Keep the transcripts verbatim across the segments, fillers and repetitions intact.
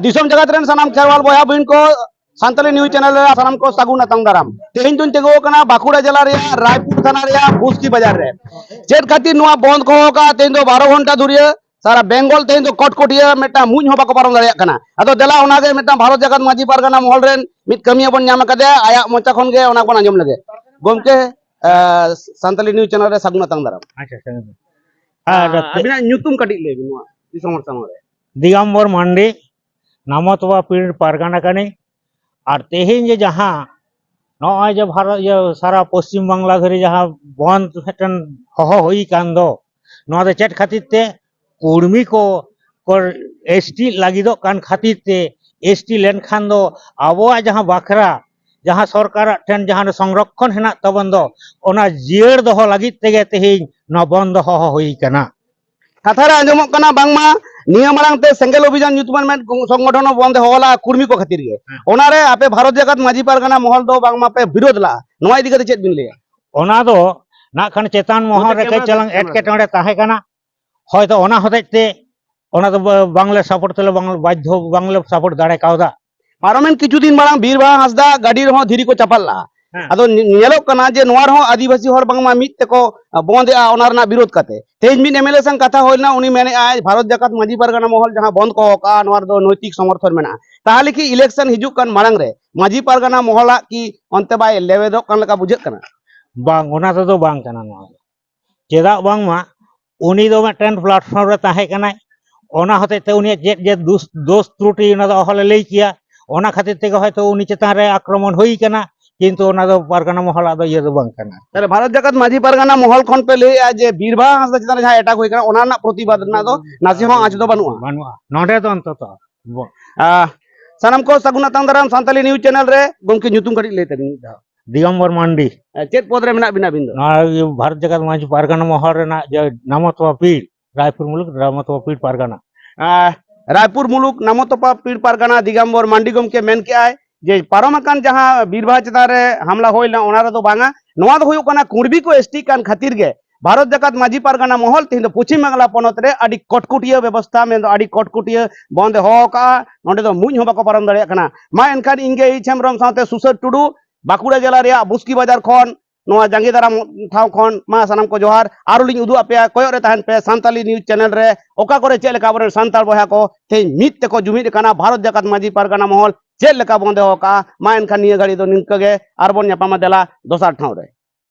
ᱫᱤᱥᱚᱢ ᱡᱟᱠᱟᱛ ᱨᱮᱱ ᱥᱟᱱᱟᱢ ᱠᱷᱮᱨᱣᱟᱞ ᱵᱚᱭᱦᱟ ᱵᱚᱦᱤᱱ ᱠᱚ, ᱥᱟᱱᱛᱟᱞᱤ ᱱᱤᱭᱩᱡᱽ ᱪᱮᱱᱮᱞ ᱨᱮ ᱥᱟᱱᱟᱢ ᱠᱚ ᱥᱟᱹᱜᱩᱱ ᱟᱛᱟᱝ ᱫᱟᱨᱟᱢ᱾ ᱛᱮᱦᱮᱧ ᱫᱚᱧ ᱛᱤᱸᱜᱩ ᱟᱠᱟᱱᱟ ᱵᱟᱸᱠᱩᱲᱟ ᱡᱮᱞᱟ ᱨᱮᱭᱟᱜ ᱨᱟᱭᱯᱩᱨ ᱛᱷᱟᱱᱟ ᱨᱮᱭᱟᱜ ᱵᱩᱥᱠᱤ ᱵᱟᱡᱟᱨ ᱨᱮ᱾ ᱪᱮᱫ ᱠᱷᱟᱹᱛᱤᱨ ᱱᱚᱣᱟ ᱵᱚᱱᱫ ᱠᱚ ᱦᱚᱦᱚ ᱠᱟᱜᱼᱟ ᱛᱮᱦᱮᱧ ᱫᱚ ᱵᱟᱨᱚ ᱜᱷᱚᱱᱴᱟ ᱫᱷᱩᱨᱤᱭᱟᱹ? ᱥᱟᱨᱟ ᱵᱮᱝᱜᱚᱞ ᱛᱮᱦᱮᱧ ᱫᱚ ᱠᱚᱴᱠᱚᱴᱤᱭᱟᱹ, ᱢᱤᱫᱴᱟᱝ ᱢᱩᱸᱡ ᱦᱚᱸ ᱵᱟᱠᱚ ᱯᱟᱨᱚᱢ ᱫᱟᱲᱮᱭᱟᱜ ᱠᱟᱱᱟ᱾ ᱟᱫᱚ ᱫᱮᱞᱟ, ᱚᱱᱟᱜᱮ ᱢᱤᱫᱴᱟᱝ ᱵᱷᱟᱨᱚᱛ ᱡᱟᱠᱟᱛ ᱢᱟᱹᱡᱷᱤ ᱯᱟᱨᱜᱟᱱᱟ ᱢᱚᱦᱚᱞ ᱨᱮᱱ ᱢᱤᱫ ᱠᱟᱹᱢᱤᱭᱟᱹ ᱵᱚᱱ ᱧᱟᱢ ᱟᱠᱟᱫᱮᱭᱟ, ᱟᱭᱟᱜ ᱢᱚᱪᱟ ᱠᱷᱚᱱ ᱜᱮ ᱚᱱᱟ ᱵᱚᱱ ᱟᱸᱡᱚᱢ ᱞᱮᱜᱮ᱾ ᱜᱚᱢᱠᱮ, ᱟᱸ, ᱥᱟᱱᱛᱟᱞᱤ ᱱᱤᱭᱩᱡᱽ ᱪᱮᱱᱮᱞ ᱨᱮ ᱥᱟᱹᱜᱩᱱ ᱟᱛᱟᱝ ᱫᱟᱨᱟᱢ᱾ ᱟᱪᱪᱷᱟ, ᱥᱟᱹᱜᱩᱱ᱾ ᱟᱨ ᱟᱸ, ᱟᱹᱵᱤᱱᱟᱜ ᱧᱩᱛᱩᱢ ᱠᱟᱹᱴᱤᱡ ᱞᱟᱹᱭ ᱵᱤᱱ ᱱᱚᱣᱟ ᱫᱤᱥᱚᱢ ᱦᱚᱲ ᱥᱟᱢᱟᱝ ᱨᱮ᱾ ᱫᱤᱜᱟᱢᱵᱚᱨ ᱢᱟᱱᱰᱤ, ᱱᱟᱢᱚᱛᱚᱵᱟ ᱯᱤᱲ ᱯᱟᱨᱜᱟᱱᱟ ᱠᱟᱹᱱᱟᱹᱧ᱾ ᱟᱨ ᱛᱮᱦᱮᱧ ᱡᱮ ᱡᱟᱦᱟᱸ ᱱᱚᱜᱼᱚᱭ ᱡᱮ ᱵᱷᱟᱨᱚᱛ, ᱤᱭᱟᱹ, ᱥᱟᱨᱟ ᱯᱚᱥᱪᱤᱢ ᱵᱟᱝᱞᱟ ᱫᱷᱟᱹᱨᱤᱡ ᱡᱟᱦᱟᱸ ᱵᱚᱱᱫ ᱢᱤᱫᱴᱮᱱ ᱦᱚᱦᱚ ᱦᱩᱭ ᱟᱠᱟᱱ ᱫᱚ, ᱱᱚᱣᱟ ᱫᱚ ᱪᱮᱫ ᱠᱷᱟᱹᱛᱤᱨ ᱛᱮ? ᱠᱩᱲᱢᱤ ᱠᱚ, ᱠᱚ ᱮᱥ ᱴᱤ ᱞᱟᱹᱜᱤᱫᱚᱜ ᱠᱟᱱ ᱠᱷᱟᱹᱛᱤᱨ ᱛᱮ, ᱮᱥ ᱴᱤ ᱞᱮᱱᱠᱷᱟᱱ ᱫᱚ ᱟᱵᱚᱣᱟᱜ ᱡᱟᱦᱟᱸ ᱵᱟᱠᱷᱨᱟ, ᱡᱟᱦᱟᱸ ᱥᱚᱨᱠᱟᱨᱟᱜ ᱴᱷᱮᱱ ᱡᱟᱦᱟᱸ ᱥᱚᱝᱨᱚᱠᱷᱚᱱ ᱦᱮᱱᱟᱜ ᱛᱟᱵᱚᱱ ᱫᱚ, ᱚᱱᱟ ᱡᱤᱭᱟᱹᱲ ᱫᱚᱦᱚ ᱞᱟᱹᱜᱤᱫ ᱛᱮᱜᱮ ᱛᱮᱦᱮᱧ ᱱᱚᱣᱟ ᱵᱚᱱᱫ ᱫᱚ ᱦᱚᱦᱚ ᱦᱩᱭ ᱠᱟᱱᱟ᱾ ᱠᱟᱛᱷᱟ ᱨᱮ ᱟᱸᱡᱚᱢᱚᱜ ᱠᱟᱱᱟ ᱵᱟᱝᱢᱟ ᱱᱤᱭᱟᱹ ᱢᱟᱲᱟᱝ ᱛᱮ ᱥᱮᱸᱜᱮᱞ ᱚᱵᱷᱤᱡᱟᱱ ᱧᱩᱛᱩᱢᱟᱱ ᱢᱤᱫ ᱥᱚᱝᱜᱚᱴᱷᱚᱱ ᱦᱚᱸ ᱵᱚᱱᱫ ᱦᱚᱦᱚ ᱞᱟᱜᱼᱟ ᱠᱩᱲᱢᱤ ᱠᱚ ᱠᱷᱟᱹᱛᱤᱨ ᱜᱮ᱾ ᱦᱮᱸ᱾ ᱚᱱᱟᱨᱮ ᱟᱯᱮ ᱵᱷᱟᱨᱚᱛ ᱡᱟᱠᱟᱛ ᱢᱟᱹᱡᱷᱤ ᱯᱟᱨᱜᱟᱱᱟ ᱢᱚᱦᱚᱞ ᱫᱚ ᱵᱟᱝᱢᱟ ᱯᱮ ᱵᱤᱨᱳᱫ ᱞᱟᱜᱼᱟ, ᱱᱚᱣᱟ ᱤᱫᱤ ᱠᱟᱛᱮ ᱪᱮᱫ ᱵᱤᱱ ᱞᱟᱹᱭᱟ? ᱚᱱᱟ ᱫᱚ ᱱᱟᱜ ᱠᱷᱟᱱ ᱪᱮᱛᱟᱱ ᱢᱚᱦᱚᱞ ᱱᱚᱛᱮ ᱨᱮ ᱠᱟᱹᱡ ᱠᱮᱢᱮᱨᱟ ᱪᱟᱞᱟᱝ ᱥᱮᱫ ᱠᱮᱢᱮᱨᱟ᱾ ᱮᱴᱠᱮᱴᱚᱬᱮ ᱛᱟᱦᱮᱸ ᱠᱟᱱᱟ, ᱦᱚᱭᱛᱚ ᱚᱱᱟ ᱦᱚᱛᱮᱡ ᱛᱮ ᱚᱱᱟ ᱫᱚ ᱵᱟ-, ᱵᱟᱝᱞᱮ ᱥᱟᱯᱳᱨᱴ ᱛᱮᱞᱮ ᱵᱟᱝ, ᱵᱟᱫᱽᱫᱷᱚ ᱵᱟᱝᱞᱮ ᱥᱟᱯᱳᱨᱴ ᱫᱟᱲᱮ ᱠᱟᱣᱫᱟ᱾ ᱯᱟᱨᱚᱢᱮᱱ ᱠᱤᱪᱷᱩ ᱫᱤᱱ ᱢᱟᱲᱟᱝ ᱵᱤᱨ ᱵᱟᱦᱟ ᱦᱟᱸᱥᱫᱟ ᱜᱟᱹᱰᱤ ᱨᱮᱦᱚᱸ ᱫᱷᱤᱨᱤ ᱠᱚ ᱪᱟᱯᱟᱫ ᱞᱟᱜᱼᱟ᱾ ᱦᱮᱸ᱾ ᱟᱫᱚ ᱧᱮ-, ᱧᱮᱞᱚᱜ ᱠᱟᱱᱟ ᱡᱮ ᱱᱚᱣᱟ ᱨᱮᱦᱚᱸ ᱟᱹᱫᱤᱵᱟᱹᱥᱤ ᱦᱚᱲ ᱵᱟᱝᱢᱟ ᱢᱤᱫ ᱛᱮᱠᱚ, ᱟ, ᱵᱚᱱᱫ ᱮᱜᱼᱟ ᱚᱱᱟ ᱨᱮᱱᱟᱜ ᱵᱤᱨᱳᱫ ᱠᱟᱛᱮ᱾ ᱛᱮᱦᱮᱧ ᱢᱤᱫ ᱮᱢ ᱮᱞ ᱮ ᱥᱟᱶ ᱠᱟᱛᱷᱟ ᱦᱩᱭ ᱞᱮᱱᱟ, ᱩᱱᱤ ᱢᱮᱱᱮᱜᱼᱟᱭ ᱵᱷᱟᱨᱚᱛ ᱡᱟᱠᱟᱛ ᱢᱟᱹᱡᱷᱤ ᱯᱟᱨᱜᱟᱱᱟ ᱢᱚᱦᱚᱞ ᱡᱟᱦᱟᱸ ᱵᱚᱱᱫ ᱠᱚ ᱠᱟᱜᱼᱟ ᱱᱚᱣᱟ ᱨᱮᱫᱚ ᱱᱳᱭᱛᱤᱠ ᱥᱚᱢᱚᱨᱛᱷᱚᱱ ᱢᱮᱱᱟᱜᱼᱟ᱾ ᱛᱟᱦᱚᱞᱮ ᱠᱤ ᱤᱞᱮᱠᱥᱚᱱ ᱦᱤᱡᱩᱜ ᱠᱟᱱ ᱢᱟᱲᱟᱝ ᱨᱮ ᱢᱟᱹᱡᱷᱤ ᱯᱟᱨᱜᱟᱱᱟ ᱢᱚᱦᱚᱞᱟᱜ ᱠᱤ ᱚᱱᱛᱮ ᱵᱟᱭ ᱞᱮᱣᱮᱫᱚᱜ ᱠᱟᱱ ᱞᱮᱠᱟ ᱵᱩᱡᱷᱟᱹᱜ ᱠᱟᱱᱟ? ᱵᱟᱝ, ᱚᱱᱟ ᱛᱮᱫᱚ ᱵᱟᱝ ᱠᱟᱱᱟ ᱱᱚᱣᱟ ᱫᱚ᱾ ᱪᱮᱫᱟᱜ ᱵᱟᱝᱢᱟ ᱩᱱᱤ ᱫᱚ ᱢᱤᱫᱴᱮᱱ ᱯᱞᱟᱴᱯᱷᱚᱨᱢ ᱨᱮ ᱛᱟᱦᱮᱸ ᱠᱟᱱᱟᱭ, ᱚᱱᱟ ᱦᱚᱛᱮᱡ ᱛᱮ ᱩᱱᱤᱭᱟᱜ ᱪᱮᱫ ᱪᱮᱫ ᱫᱳᱥ, ᱫᱳᱥ ᱛᱨᱩᱴᱤ ᱚᱱᱟ ᱫᱚ ᱚᱦᱚᱞᱮ ᱞᱟᱹᱭ ᱠᱮᱭᱟ, ᱚᱱᱟ ᱠᱷᱟᱹᱛᱤᱨ ᱛᱮᱜᱮ ᱦᱚᱭᱛᱳ ᱩᱱᱤ ᱪᱮᱛᱟᱱ ᱨᱮ ᱟᱠᱨᱚᱢᱚᱱ ᱦᱩᱭ ᱠᱟᱱᱟ, ᱠᱤᱱᱛᱩ ᱚᱱᱟ ᱫᱚ ᱯᱟᱨᱜᱟᱱᱟ ᱢᱚᱦᱚᱞᱟᱜ ᱫᱚ ᱤᱭᱟᱹ ᱫᱚ ᱵᱟᱝ ᱠᱟᱱᱟ᱾ ᱛᱟᱦᱞᱮ ᱵᱷᱟᱨᱚᱛ ᱡᱟᱠᱟᱛ ᱢᱟᱹᱡᱷᱤ ᱯᱟᱨᱜᱟᱱᱟ ᱢᱚᱦᱚᱞ ᱠᱷᱚᱱ ᱯᱮ ᱞᱟᱹᱭᱮᱜᱼᱟ ᱡᱮ ᱵᱤᱨ ᱵᱟᱦᱟ ᱦᱟᱸᱥᱫᱟ ᱪᱮᱛᱟᱱ ᱨᱮ ᱡᱟᱦᱟᱸ ᱮᱴᱟᱠ ᱦᱩᱭ ᱠᱟᱱᱟ ᱚᱱᱟ ᱨᱮᱱᱟᱜ ᱯᱨᱚᱛᱤᱵᱟᱫ ᱨᱮᱱᱟᱜ ᱫᱚ ᱱᱟᱥᱮ ᱦᱚᱸ ᱟᱸᱥ ᱫᱚ ᱵᱟᱹᱱᱩᱜᱼᱟ? ᱵᱟᱹᱱᱩᱜᱼᱟ, ᱱᱚᱰᱮ ᱫᱚ ᱚᱱᱛᱚᱛᱚ᱾ ᱵᱚ- ᱟᱦ, ᱥᱟᱱᱟᱢ ᱠᱚ ᱥᱟᱹᱜᱩᱱ ᱟᱛᱟᱝ ᱫᱟᱨᱟᱢ ᱥᱟᱱᱛᱟᱞᱤ ᱱᱤᱭᱩᱡᱽ ᱪᱮᱱᱮᱞ ᱨᱮ᱾ ᱜᱚᱢᱠᱮ, ᱧᱩᱛᱩᱢ ᱠᱟᱹᱴᱤᱡ ᱞᱟᱹᱭ ᱛᱟᱵᱤᱱ ᱢᱤᱫ ᱫᱷᱟᱣ᱾ ᱫᱤᱜᱚᱢᱵᱚᱨ ᱢᱟᱱᱰᱤ᱾ ᱟᱨ ᱪᱮᱫ ᱯᱚᱫ ᱨᱮ ᱢᱮᱱᱟᱜ ᱵᱤᱱᱟ ᱟᱹᱵᱤᱱ ᱫᱚ? ᱱᱚᱣᱟ ᱵᱷᱟᱨᱚᱛ ᱡᱟᱠᱟᱛ ᱢᱟᱹᱡᱷᱤ ᱯᱟᱨᱜᱟᱱᱟ ᱢᱚᱦᱚᱞ ᱨᱮᱱᱟᱜ ᱡᱮ ᱱᱟᱢᱚᱛᱚ ᱯᱤᱲ, ᱨᱟᱭᱯᱩᱨ ᱢᱩᱞᱩᱠ ᱱᱟᱢᱚᱛᱚ ᱯᱤᱲ ᱯᱟᱨᱜᱟᱱᱟ᱾ ᱟᱦ, ᱨᱟᱭᱯᱩᱨ ᱢᱩᱞᱩᱠ ᱱᱟᱢᱚᱛᱚᱯᱟ ᱯᱤᱲ ᱯᱟᱨᱜᱟᱱᱟ ᱫᱤᱜᱟᱢᱵᱚᱨ ᱢᱟᱱᱰᱤ ᱜᱚᱢᱠᱮ ᱢᱮᱱ ᱠᱮᱜᱼᱟᱭ ᱡᱮ ᱯᱟᱨᱚᱢ ᱟᱠᱟᱱ ᱡᱟᱦᱟᱸ ᱵᱤᱨᱵᱟᱦᱟ ᱪᱮᱛᱟᱱ ᱨᱮ ᱦᱟᱢᱞᱟ ᱦᱩᱭ ᱞᱮᱱᱟ ᱚᱱᱟ ᱨᱮᱫᱚ ᱵᱟᱝᱟ, ᱱᱚᱣᱟ ᱫᱚ ᱦᱩᱭᱩᱜ ᱠᱟᱱᱟ ᱠᱩᱲᱵᱤ ᱠᱚ ᱮᱥ ᱴᱤ ᱠᱟᱱ ᱠᱷᱟᱹᱛᱤᱨ ᱜᱮ ᱵᱷᱟᱨᱚᱛ ᱡᱟᱠᱟᱛ ᱢᱟᱹᱡᱷᱤ ᱯᱟᱨᱜᱟᱱᱟ ᱢᱚᱦᱚᱞ ᱛᱮᱦᱮᱧ ᱫᱚ ᱯᱚᱪᱷᱤᱢ ᱵᱟᱝᱞᱟ ᱯᱚᱱᱚᱛ ᱨᱮ ᱟᱹᱰᱤ ᱠᱚᱴᱠᱩᱴᱤᱭᱟᱹ ᱵᱮᱵᱚᱥᱛᱷᱟ, ᱢᱮᱱᱫᱚ ᱟᱹᱰᱤ ᱠᱚᱴᱠᱩᱴᱤᱭᱟᱹ ᱵᱚᱱᱫ ᱮ ᱦᱚᱦᱚ ᱟᱠᱟᱫᱼᱟ᱾ ᱱᱚᱸᱰᱮ ᱫᱚ ᱢᱩᱸᱡ ᱦᱚᱸ ᱵᱟᱠᱚ ᱯᱟᱨᱚᱢ ᱫᱟᱲᱮᱭᱟᱜ ᱠᱟᱱᱟ᱾ ᱢᱟ ᱮᱱᱠᱷᱟᱱ ᱤᱧ ᱜᱮ ᱮᱭᱤᱪ ᱦᱮᱢᱵᱨᱚᱢ ᱥᱟᱶᱛᱮ ᱥᱩᱥᱟᱹᱨ ᱴᱩᱰᱩ, ᱵᱟᱸᱠᱩᱲᱟ ᱡᱮᱞᱟ ᱨᱮᱭᱟᱜ ᱵᱩᱥᱠᱤ ᱵᱟᱡᱟᱨ ᱠᱷᱚᱱ, ᱱᱚᱣᱟ ᱡᱟᱸᱜᱮ ᱫᱟᱨᱟᱢ ᱴᱷᱟᱶ ᱠᱷᱚᱱ ᱢᱟ ᱥᱟᱱᱟᱢ ᱠᱚ ᱡᱚᱦᱟᱨ᱾ ᱟᱨᱚ ᱞᱤᱧ ᱩᱫᱩᱜ ᱟᱯᱮᱭᱟ, ᱠᱚᱭᱚᱜ ᱨᱮ ᱛᱟᱦᱮᱱ ᱯᱮ ᱥᱟᱱᱛᱟᱞᱤ ᱱᱤᱭᱩᱡᱽ ᱪᱮᱱᱮᱞ ᱨᱮ, ᱚᱠᱟ ᱠᱚᱨᱮ ᱪᱮᱫ ᱞᱮᱠᱟ ᱟᱵᱚᱨᱮᱱ ᱥᱟᱱᱛᱟᱲ ᱵᱚᱭᱦᱟ ᱠᱚ ᱛᱮᱦᱮᱧ ᱢᱤᱫ ᱛᱮᱠᱚ ᱡᱩᱢᱤᱫ ᱟᱠᱟᱱᱟ, ᱵᱷᱟᱨᱚᱛ ᱡᱟᱠᱟᱛ ᱢᱟᱹᱡᱷᱤ ᱯᱟᱨᱜᱟᱱᱟ ᱢᱚᱦᱚᱞ ᱪᱮᱫ ᱞᱮᱠᱟ ᱵᱚᱱᱫᱮ ᱟᱠᱟᱫᱼᱟ᱾ ᱢᱟ ᱮᱱᱠᱷᱟᱱ ᱱᱤᱭᱟᱹ ᱜᱷᱟᱹᱲᱤ ᱫᱚ ᱱᱤᱝᱠᱟᱹ ᱜᱮ, ᱟᱨᱵᱚᱱ ᱧᱟᱯᱟᱢᱟ ᱫᱮᱞᱟ ᱫᱚᱥᱟᱨ ᱴᱷᱟᱶ ᱨᱮ᱾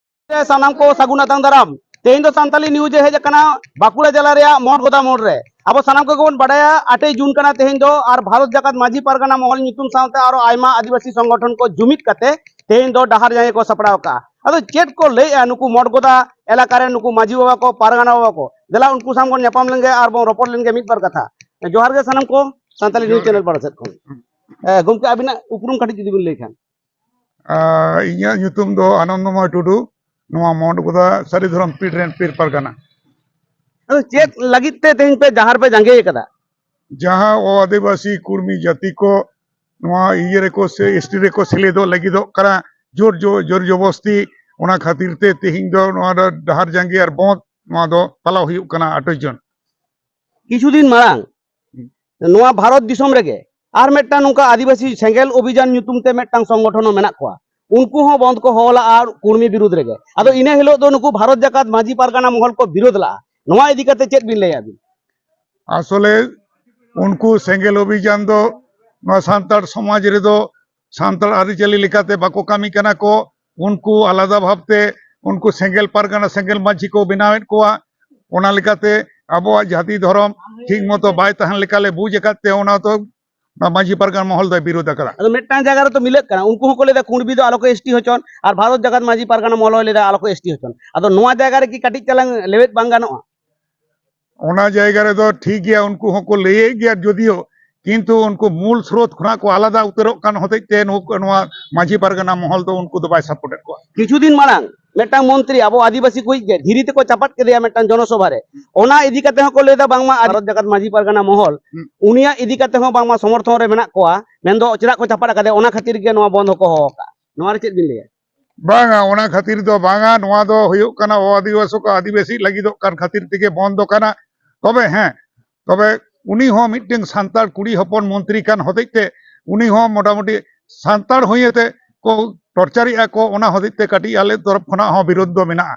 ᱥᱟᱱᱟᱢ ᱠᱚ ᱥᱟᱹᱜᱩᱱ ᱟᱛᱟᱝ ᱫᱟᱨᱟᱢ᱾ ᱛᱮᱦᱮᱧ ᱫᱚ ᱥᱟᱱᱛᱟᱞᱤ ᱱᱤᱭᱩᱡᱽ ᱮ ᱦᱮᱡ ᱟᱠᱟᱱᱟ ᱵᱟᱸᱠᱩᱲᱟ ᱡᱮᱞᱟ ᱨᱮᱭᱟᱜ ᱢᱚᱴ ᱜᱚᱫᱟ ᱢᱳᱲ ᱨᱮ᱾ ᱟᱵᱚ ᱥᱟᱱᱟᱢ ᱠᱚᱜᱮ ᱵᱚᱱ ᱵᱟᱰᱟᱭᱟ, ᱟᱴᱮᱭ ᱡᱩᱱ ᱠᱟᱱᱟ ᱛᱮᱦᱮᱧ ᱫᱚ, ᱟᱨ ᱵᱷᱟᱨᱚᱛ ᱡᱟᱠᱟᱛ ᱢᱟᱹᱡᱷᱤ ᱯᱟᱨᱜᱟᱱᱟ ᱢᱚᱦᱚᱞ ᱧᱩᱛᱩᱢ ᱥᱟᱶᱛᱮ ᱟᱨᱚ ᱟᱭᱢᱟ ᱟᱹᱫᱤᱵᱟᱹᱥᱤ ᱥᱚᱝᱜᱚᱴᱷᱚᱱ ᱠᱚ ᱡᱩᱢᱤᱫ ᱠᱟᱛᱮ ᱛᱮᱦᱮᱧ ᱫᱚ ᱰᱟᱦᱟᱨ ᱡᱟᱸᱜᱮ ᱠᱚ ᱥᱟᱯᱲᱟᱣ ᱟᱠᱟᱫᱼᱟ᱾ ᱟᱫᱚ ᱪᱮᱫ ᱠᱚ ᱞᱟᱹᱭᱮᱫᱼᱟ ᱱᱩᱠᱩ ᱢᱚᱴ ᱜᱚᱫᱟ ᱮᱞᱟᱠᱟ ᱨᱮᱱ ᱱᱩᱠᱩ ᱢᱟᱹᱡᱷᱤ ᱵᱟᱵᱟ ᱠᱚ, ᱯᱟᱨᱜᱟᱱᱟ ᱵᱟᱵᱟ ᱠᱚ? ᱫᱮᱞᱟ ᱩᱱᱠᱩ ᱥᱟᱶ ᱵᱚᱱ ᱧᱟᱯᱟᱢ ᱞᱮᱱᱜᱮ ᱟᱨ ᱵᱚᱱ ᱨᱚᱯᱚᱲ ᱞᱮᱱᱜᱮ ᱢᱤᱫ ᱵᱟᱨ ᱠᱟᱛᱷᱟ᱾ ᱡᱚᱦᱟᱨ ᱜᱮ ᱥᱟᱱᱟᱢ ᱠᱚ, ᱥᱟᱱᱛᱟᱞᱤ ᱱᱤᱭᱩᱡᱽ ᱡᱚᱦᱟᱨ ᱜᱮ᱾ ᱪᱮᱱᱮᱞ ᱯᱟᱦᱴᱟ ᱥᱮᱫ ᱠᱷᱚᱱ᱾ ᱦᱮᱸ, ᱜᱚᱢᱠᱮ, ᱟᱹᱵᱤᱱᱟᱜ ᱩᱯᱨᱩᱢ ᱠᱟᱹᱴᱤᱡ ᱡᱩᱫᱤ ᱵᱤᱱ ᱞᱟᱹᱭ ᱠᱷᱟᱱ᱾ ᱟᱨ ᱤᱧᱟᱹᱜ ᱧᱩᱛᱩᱢ ᱫᱚ ᱟᱱᱚᱱᱫᱚᱢᱚᱭ ᱴᱩᱰᱩ, ᱱᱚᱣᱟ ᱢᱚᱸᱰ ᱜᱚᱫᱟ ᱥᱟᱹᱨᱤ ᱫᱷᱚᱨᱚᱢ ᱯᱤᱲ ᱨᱮᱱ ᱯᱤᱲ ᱯᱟᱨᱜᱟᱱᱟ᱾ ᱟᱫᱚ ᱪᱮᱫ ᱞᱟᱹᱜᱤᱫ ᱛᱮ ᱛᱮᱦᱮᱧ ᱯᱮ ᱡᱟᱦᱟᱨ ᱯᱮ ᱡᱟᱸᱜᱮ ᱟᱠᱟᱫᱟ? ᱡᱟᱦᱟᱸ ᱚ ᱟᱹᱫᱤᱵᱟᱹᱥᱤ ᱠᱩᱲᱢᱤ ᱡᱟᱹᱛᱤ ᱠᱚ ᱱᱚᱣᱟ ᱤᱭᱟᱹ ᱨᱮᱠᱚ ᱥᱮ ᱮᱥ ᱴᱤ ᱨᱮᱠᱚ ᱥᱮᱞᱮᱫᱚᱜ ᱞᱟᱹᱜᱤᱫᱚᱜ ᱠᱟᱱᱟ, ᱡᱳᱨ ᱡᱳ-, ᱡᱳᱨ ᱡᱚᱵᱚᱥᱛᱤ, ᱚᱱᱟ ᱠᱷᱟᱹᱛᱤᱨ ᱛᱮ ᱛᱮᱦᱮᱧ ᱫᱚ ᱱᱚᱣᱟ ᱫᱚ ᱰᱟᱦᱟᱨ ᱡᱟᱸᱜᱮ ᱟᱨ ᱵᱚᱸᱫ ᱱᱚᱣᱟ ᱫᱚ ᱯᱟᱞᱟᱣ ᱦᱩᱭᱩᱜ ᱠᱟᱱᱟ ᱟᱴᱷᱟᱥ ᱡᱩᱱ᱾ ᱠᱤᱪᱷᱩ ᱫᱤᱱ ᱢᱟᱲᱟᱝ ᱱᱚᱣᱟ ᱵᱷᱟᱨᱚᱛ ᱫᱤᱥᱚᱢ ᱨᱮᱜᱮ ᱟᱨ ᱢᱤᱫᱴᱟᱝ ᱱᱚᱝᱠᱟ ᱟᱹᱫᱤᱵᱟᱹᱥᱤ ᱥᱮᱸᱜᱮᱞ ᱚᱵᱷᱤᱡᱟᱱ ᱧᱩᱛᱩᱢ ᱛᱮ ᱢᱤᱫᱴᱟᱝ ᱥᱚᱝᱜᱚᱴᱷᱚᱱ ᱦᱚᱸ ᱢᱮᱱᱟᱜ ᱠᱚᱣᱟ, ᱩᱱᱠᱩ ᱦᱚᱸ ᱵᱚᱱᱫ ᱠᱚ ᱦᱚᱦᱚ ᱞᱟᱜᱼᱟ ᱠᱩᱲᱢᱤ ᱵᱤᱨᱩᱫᱽ ᱨᱮᱜᱮ᱾ ᱟᱫᱚ ᱤᱱᱟᱹ ᱦᱤᱞᱳᱜ ᱫᱚ ᱱᱩᱠᱩ ᱵᱷᱟᱨᱚᱛ ᱡᱟᱠᱟᱛ ᱢᱟᱹᱡᱷᱤ ᱯᱟᱨᱜᱟᱱᱟ ᱢᱚᱦᱚᱞ ᱠᱚ ᱵᱤᱨᱳᱫ ᱞᱟᱜᱼᱟ᱾ ᱱᱚᱣᱟ ᱤᱫᱤ ᱠᱟᱛᱮ ᱪᱮᱫ ᱵᱤᱱ ᱞᱟᱹᱭᱟ ᱵᱤᱱ? ᱟᱥᱚᱞᱮ ᱩᱱᱠᱩ ᱥᱮᱸᱜᱮᱞ ᱚᱵᱷᱤᱡᱟᱱ ᱫᱚ ᱱᱚᱣᱟ ᱥᱟᱱᱛᱟᱲ ᱥᱚᱢᱟᱡᱽ ᱨᱮᱫᱚ ᱥᱟᱱᱛᱟᱲ ᱟᱹᱨᱤᱪᱟᱹᱞᱤ ᱞᱮᱠᱟᱛᱮ ᱵᱟᱠᱚ ᱠᱟᱹᱢᱤ ᱠᱟᱱᱟ ᱠᱚ᱾ ᱩᱱᱠᱩ ᱟᱞᱟᱫᱟ ᱵᱷᱟᱵᱽᱛᱮ ᱩᱱᱠᱩ ᱥᱮᱸᱜᱮᱞ ᱯᱟᱨᱜᱟᱱᱟ, ᱥᱮᱸᱜᱮᱞ ᱢᱟᱹᱡᱷᱤ ᱠᱚ ᱵᱮᱱᱟᱣᱮᱫ ᱠᱚᱣᱟ᱾ ᱚᱱᱟ ᱞᱮᱠᱟᱛᱮ ᱟᱵᱚᱣᱟᱜ ᱡᱟᱹᱛᱤ ᱫᱷᱚᱨᱚᱢ ᱴᱷᱤᱠ ᱢᱚᱛᱚ ᱵᱟᱭ ᱛᱟᱦᱮᱸ ᱞᱮᱠᱟ ᱞᱮ ᱵᱩᱡᱽ ᱟᱠᱟᱫ ᱛᱮ, ᱚᱱᱟ ᱫᱚ ᱱᱚᱣᱟ ᱢᱟᱹᱡᱷᱤ ᱯᱟᱨᱜᱟᱱᱟ ᱢᱚᱦᱚᱞ ᱫᱚᱭ ᱵᱤᱨᱳᱫ ᱟᱠᱟᱫᱟ᱾ ᱟᱫᱚ ᱢᱤᱫᱴᱟᱝ ᱡᱟᱭᱜᱟ ᱨᱮᱛᱚ ᱢᱤᱞᱟᱹᱜ ᱠᱟᱱᱟ, ᱩᱱᱠᱩ ᱦᱚᱸᱠᱚ ᱞᱟᱹᱭᱫᱟ ᱠᱩᱬᱵᱤ ᱫᱚ ᱟᱞᱚ ᱠᱚ ᱮᱥ ᱴᱤ ᱦᱚᱪᱚᱱ, ᱟᱨ ᱵᱷᱟᱨᱚᱛ ᱡᱟᱠᱟᱛ ᱢᱟᱹᱡᱷᱤ ᱯᱟᱨᱜᱟᱱᱟ ᱢᱚᱦᱚᱞ ᱦᱚᱸᱭ ᱞᱟᱹᱭᱫᱟ ᱟᱞᱚ ᱠᱚ ᱮᱥ ᱴᱤ ᱦᱚᱪᱚᱱ᱾ ᱟᱫᱚ ᱱᱚᱣᱟ ᱡᱟᱭᱜᱟ ᱨᱮᱠᱤ ᱠᱟᱹᱴᱤᱡ ᱪᱟᱞᱟᱝ ᱞᱮᱣᱮᱫ ᱵᱟᱝ ᱜᱟᱱᱚᱜᱼᱟ? ᱚᱱᱟ ᱡᱟᱭᱜᱟ ᱨᱮᱫᱚ ᱴᱷᱤᱠ ᱜᱮᱭᱟ, ᱩᱱᱠᱩ ᱦᱚᱸᱠᱚ ᱞᱟᱹᱭᱮᱫ ᱜᱮᱭᱟ, ᱡᱚᱫᱤᱭᱳ ᱠᱤᱱᱛᱩ ᱩᱱᱠᱩ ᱢᱩᱞ ᱥᱨᱳᱛ ᱠᱷᱚᱱᱟᱜ ᱠᱚ ᱟᱞᱟᱫᱟ ᱩᱛᱟᱹᱨᱚᱜ ᱠᱟᱱ ᱦᱚᱛᱮᱡ ᱛᱮ ᱱᱩᱠᱩ, ᱱᱚᱣᱟ ᱢᱟᱹᱡᱷᱤ ᱯᱟᱨᱜᱟᱱᱟ ᱢᱚᱦᱚᱞ ᱫᱚ ᱩᱱᱠᱩ ᱫᱚ ᱵᱟᱭ ᱥᱟᱯᱳᱨᱴᱮᱫ ᱠᱚᱣᱟ᱾ ᱠᱤᱪᱷᱩ ᱫᱤᱱ ᱢᱟᱲᱟᱝ ᱢᱤᱫᱴᱟᱝ ᱢᱚᱱᱛᱨᱤ ᱟᱵᱚ ᱟᱹᱫᱤᱵᱟᱹᱥᱤ ᱠᱚᱭᱤᱡ ᱜᱮ ᱫᱷᱤᱨᱤ ᱛᱮᱠᱚ ᱪᱟᱯᱟᱫ ᱠᱮᱫᱮᱭᱟ ᱢᱤᱫᱴᱟᱝ ᱡᱚᱱᱚᱥᱚᱵᱷᱟ ᱨᱮ᱾ ᱚᱱᱟ ᱤᱫᱤ ᱠᱟᱛᱮ ᱦᱚᱸᱠᱚ ᱞᱟᱹᱭᱫᱟ ᱵᱟᱝᱢᱟ ᱵᱷᱟᱨᱚᱛ ᱡᱟᱠᱟᱛ ᱢᱟᱹᱡᱷᱤ ᱯᱟᱨᱜᱟᱱᱟ ᱢᱚᱦᱚᱞ ᱦᱩᱸ᱾ ᱩᱱᱤᱭᱟᱜ ᱤᱫᱤ ᱠᱟᱛᱮ ᱦᱚᱸ ᱵᱟᱝᱢᱟ ᱥᱚᱢᱚᱨᱛᱷᱚᱱ ᱨᱮ ᱢᱮᱱᱟᱜ ᱠᱚᱣᱟ, ᱢᱮᱱᱫᱚ ᱪᱮᱫᱟᱜ ᱠᱚ ᱪᱟᱯᱟᱫ ᱟᱠᱟᱫᱮᱭᱟ, ᱚᱱᱟ ᱠᱷᱟᱹᱛᱤᱨ ᱜᱮ ᱱᱚᱣᱟ ᱵᱚᱱᱫᱷ ᱦᱚᱸᱠᱚ ᱦᱚᱦᱚ ᱟᱠᱟᱫᱼᱟ᱾ ᱱᱚᱣᱟ ᱨᱮ ᱪᱮᱫ ᱵᱤᱱ ᱞᱟᱹᱭᱟ? ᱵᱟᱝᱟ, ᱚᱱᱟ ᱠᱷᱟᱹᱛᱤᱨ ᱫᱚ ᱵᱟᱝᱟ, ᱱᱚᱣᱟ ᱫᱚ ᱦᱩᱭᱩᱜ ᱠᱟᱱᱟ ᱚ ᱟᱹᱫᱤᱵᱟᱹᱥᱤ ᱠᱚ ᱟᱹᱫᱤᱵᱟᱹᱥᱤ ᱞᱟᱹᱜᱤᱫᱚᱜ ᱠᱟᱱ ᱠᱷᱟᱹᱛᱤᱨ ᱛᱮᱜᱮ ᱵᱚᱱᱫ ᱟᱠᱟᱱᱟ᱾ ᱛᱚᱵᱮ ᱦᱮᱸ, ᱛᱚᱵᱮ ᱩᱱᱤ ᱦᱚᱸ ᱢᱤᱫᱴᱮᱱ ᱥᱟᱱᱛᱟᱲ ᱠᱩᱲᱤ ᱦᱚᱯᱚᱱ ᱢᱚᱱᱛᱨᱤ ᱠᱟᱱ ᱦᱚᱛᱮᱡ ᱛᱮ ᱩᱱᱤ ᱦᱚᱸ ᱢᱚᱴᱟᱢᱩᱴᱤ ᱥᱟᱱᱛᱟᱲ ᱦᱩᱭ ᱟᱛᱮ ᱠᱚ ᱴᱚᱨᱪᱟᱨᱮᱜᱼᱟ ᱠᱚ, ᱚᱱᱟ ᱦᱚᱛᱮᱡ ᱛᱮ ᱠᱟᱹᱴᱤᱡ ᱟᱞᱮ ᱛᱚᱨᱚᱯ ᱠᱷᱚᱱᱟᱜ ᱦᱚᱸ ᱵᱤᱨᱳᱫᱷ ᱫᱚ ᱢᱮᱱᱟᱜᱼᱟ᱾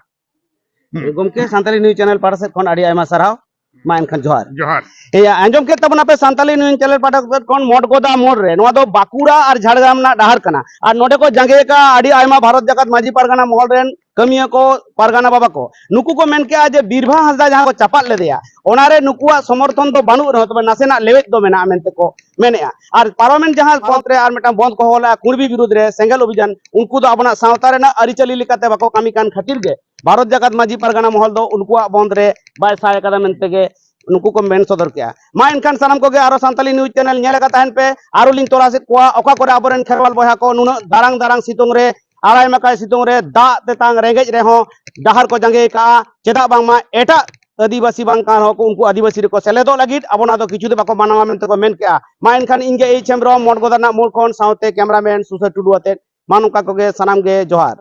ᱦᱩᱸ᱾ ᱜᱚᱢᱠᱮ, ᱥᱟᱱᱛᱟᱲᱤ ᱱᱤᱭᱩᱡᱽ ᱪᱮᱱᱮᱞ ᱯᱟᱦᱴᱟ ᱥᱮᱫ ᱠᱷᱚᱱ ᱟᱹᱰᱤ ᱟᱭᱢᱟ ᱥᱟᱨᱦᱟᱣ᱾ ᱢᱟ ᱮᱱᱠᱷᱟᱱ ᱡᱚᱦᱟᱨ᱾ ᱡᱚᱦᱟᱨ᱾ ᱮᱭᱟ, ᱟᱸᱡᱚᱢ ᱠᱮᱫ ᱛᱟᱵᱚᱱᱟᱯᱮ ᱥᱟᱱᱛᱟᱲᱤ ᱱᱤᱭᱩᱡᱽ ᱪᱮᱱᱮᱞ ᱯᱟᱦᱴᱟ ᱥᱮᱫ ᱠᱷᱚᱱ ᱢᱚᱴᱜᱚᱫᱟ ᱢᱳᱲ ᱨᱮ, ᱱᱚᱣᱟ ᱫᱚ ᱵᱟᱸᱠᱩᱲᱟ ᱟᱨ ᱡᱷᱟᱲᱜᱨᱟᱢ ᱨᱮᱱᱟᱜ ᱰᱟᱦᱟᱨ ᱠᱟᱱᱟ᱾ ᱟᱨ ᱱᱚᱰᱮ ᱠᱚ ᱡᱟᱸᱜᱮ ᱟᱠᱟᱫ ᱟᱹᱰᱤ ᱟᱭᱢᱟ ᱵᱷᱟᱨᱚᱛ ᱡᱟᱠᱟᱛ ᱢᱟᱹᱡᱷᱤ ᱯᱟᱨᱜᱟᱱᱟ ᱢᱚᱦᱚᱞ ᱨᱮᱱ ᱠᱟᱹᱢᱤᱭᱟᱹ ᱠᱚ, ᱯᱟᱨᱜᱟᱱᱟ ᱵᱟᱵᱟ ᱠᱚ᱾ ᱱᱩᱠᱩ ᱠᱚ ᱢᱮᱱ ᱠᱮᱜᱼᱟ ᱡᱮ ᱵᱤᱨᱵᱷᱟ ᱦᱟᱸᱥᱫᱟ ᱡᱟᱦᱟᱸ ᱠᱚ ᱪᱟᱯᱟᱫ ᱞᱮᱫᱮᱭᱟ, ᱚᱱᱟᱨᱮ ᱱᱩᱠᱩᱣᱟᱜ ᱥᱚᱢᱚᱨᱛᱷᱚᱱ ᱫᱚ ᱵᱟᱹᱱᱩᱜ ᱨᱮᱦᱚᱸ, ᱛᱚᱵᱮ ᱱᱟᱥᱮᱱᱟᱜ ᱞᱮᱣᱮᱫ ᱫᱚ ᱢᱮᱱᱟᱜᱼᱟ ᱢᱮᱱᱛᱮ ᱠᱚ ᱢᱮᱱᱮᱜᱼᱟ᱾ ᱟᱨ ᱯᱟᱨᱚᱢᱮᱱ ᱡᱟᱦᱟᱸ ᱯᱚᱱᱚᱛ ᱨᱮ ᱟᱨ ᱢᱤᱫᱴᱟᱝ ᱵᱚᱱᱫ ᱠᱚ ᱦᱚᱦᱚ ᱞᱮᱜᱼᱟ ᱠᱩᱬᱵᱤ ᱵᱤᱨᱩᱫᱽ ᱨᱮ ᱥᱮᱸᱜᱮᱞ ᱚᱵᱷᱤᱡᱟᱱ, ᱩᱱᱠᱩ ᱫᱚ ᱟᱵᱚᱱᱟᱜ ᱥᱟᱶᱛᱟ ᱨᱮᱱᱟᱜ ᱟᱹᱨᱤᱪᱟᱹᱞᱤ ᱞᱮᱠᱟᱛᱮ ᱵᱟᱠᱚ ᱠᱟᱹᱢᱤ ᱠᱟᱱ ᱠᱷᱟᱹᱛᱤᱨ ᱜᱮ ᱵᱷᱟᱨᱚᱛ ᱡᱟᱠᱟᱛ ᱢᱟᱹᱡᱷᱤ ᱯᱟᱨᱜᱟᱱᱟ ᱢᱚᱦᱚᱞ ᱫᱚ ᱩᱱᱠᱩᱣᱟᱜ ᱵᱚᱱᱫ ᱨᱮ ᱵᱟᱭ ᱥᱟᱭ ᱟᱠᱟᱫᱟ ᱢᱮᱱᱛᱮ ᱜᱮ ᱱᱩᱠᱩ ᱠᱚ ᱢᱮᱱ ᱥᱚᱫᱚᱨ ᱠᱮᱜᱼᱟ᱾ ᱢᱟ ᱮᱱᱠᱷᱟᱱ ᱥᱟᱱᱟᱢ ᱠᱚᱜᱮ ᱟᱨᱚ ᱥᱟᱱᱛᱟᱞᱤ ᱱᱤᱭᱩᱡᱽ ᱪᱮᱱᱮᱞ ᱧᱮᱞ ᱟᱠᱟᱫ ᱛᱟᱦᱮᱱ ᱯᱮ, ᱟᱨᱚ ᱞᱤᱧ ᱛᱚᱞᱟᱥᱮᱫ ᱠᱚᱣᱟ ᱚᱠᱟ ᱠᱚᱨᱮ ᱟᱵᱚᱨᱮᱱ ᱠᱷᱮᱨᱣᱟᱞ ᱵᱚᱭᱦᱟ ᱠᱚ ᱱᱩᱱᱟᱹᱜ ᱫᱟᱨᱟᱝ ᱫᱟᱨᱟᱝ ᱥᱤᱛᱩᱝ ᱨᱮ, ᱟᱲᱟᱭ ᱢᱟᱠᱟᱭ ᱥᱤᱛᱩᱝ ᱨᱮ, ᱫᱟᱜ ᱛᱮᱛᱟᱝ ᱨᱮᱸᱜᱮᱡ ᱨᱮᱦᱚᱸ ᱰᱟᱦᱟᱨ ᱠᱚ ᱡᱟᱸᱜᱮ ᱟᱠᱟᱜᱼᱟ᱾ ᱪᱮᱫᱟᱜ ᱵᱟᱝᱢᱟ ᱮᱴᱟᱜ ᱟᱹᱫᱤᱵᱟᱹᱥᱤ ᱵᱟᱝ ᱠᱟᱱ ᱨᱮᱦᱚᱸ ᱠᱚ ᱩᱱᱠᱩ ᱟᱹᱫᱤᱵᱟᱹᱥᱤ ᱨᱮᱠᱚ ᱥᱮᱞᱮᱫᱚᱜ ᱞᱟᱹᱜᱤᱫ ᱟᱵᱚᱱᱟᱜ ᱫᱚ ᱠᱤᱪᱷᱩ ᱫᱚ ᱵᱟᱠᱚ ᱢᱟᱱᱟᱣᱟ ᱢᱮᱱᱛᱮ ᱠᱚ ᱢᱮᱱ ᱠᱮᱜᱼᱟ᱾ ᱢᱟ ᱮᱱᱠᱷᱟᱱ ᱤᱧ ᱜᱮ ᱮᱭᱤᱪ ᱦᱮᱢᱵᱨᱚᱢ ᱢᱚᱴᱜᱚᱫᱟ ᱨᱮᱱᱟᱜ ᱢᱳᱲ ᱠᱷᱚᱱ ᱥᱟᱶᱛᱮ ᱠᱮᱢᱨᱟᱢᱮᱱ ᱥᱩᱥᱟᱹᱨ ᱴᱩᱰᱩ ᱟᱛᱮᱫ ᱢᱟ ᱱᱚᱝᱠᱟ ᱠᱚᱜᱮ ᱥᱟᱱᱟᱢ ᱜᱮ ᱡᱚᱦᱟᱨ᱾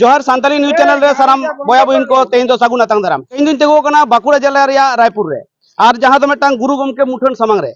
ᱡᱚᱦᱟᱨ ᱥᱟᱱᱛᱟᱲᱤ ᱱᱤᱭᱩᱡᱽ ᱪᱮᱱᱮᱞ ᱨᱮ ᱥᱟᱱᱟᱢ ᱵᱚᱭᱦᱟ ᱵᱚᱦᱤᱱ ᱠᱚ ᱛᱮᱦᱮᱧ ᱫᱚ ᱥᱟᱹᱜᱩᱱ ᱟᱛᱟᱝ ᱫᱟᱨᱟᱢ᱾ ᱛᱮᱦᱮᱧ ᱫᱚᱧ ᱛᱤᱸᱜᱩ ᱟᱠᱟᱱᱟ ᱵᱟᱸᱠᱩᱲᱟ ᱡᱮᱞᱟ ᱨᱮᱭᱟᱜ ᱨᱟᱭᱯᱩᱨ ᱨᱮ, ᱟᱨ ᱡᱟᱦᱟᱸ ᱫᱚ ᱢᱤᱫᱴᱟᱝ ᱜᱩᱨᱩ ᱜᱚᱢᱠᱮ ᱢᱩᱴᱷᱟᱹᱱ ᱥᱟᱢᱟᱝ ᱨᱮ᱾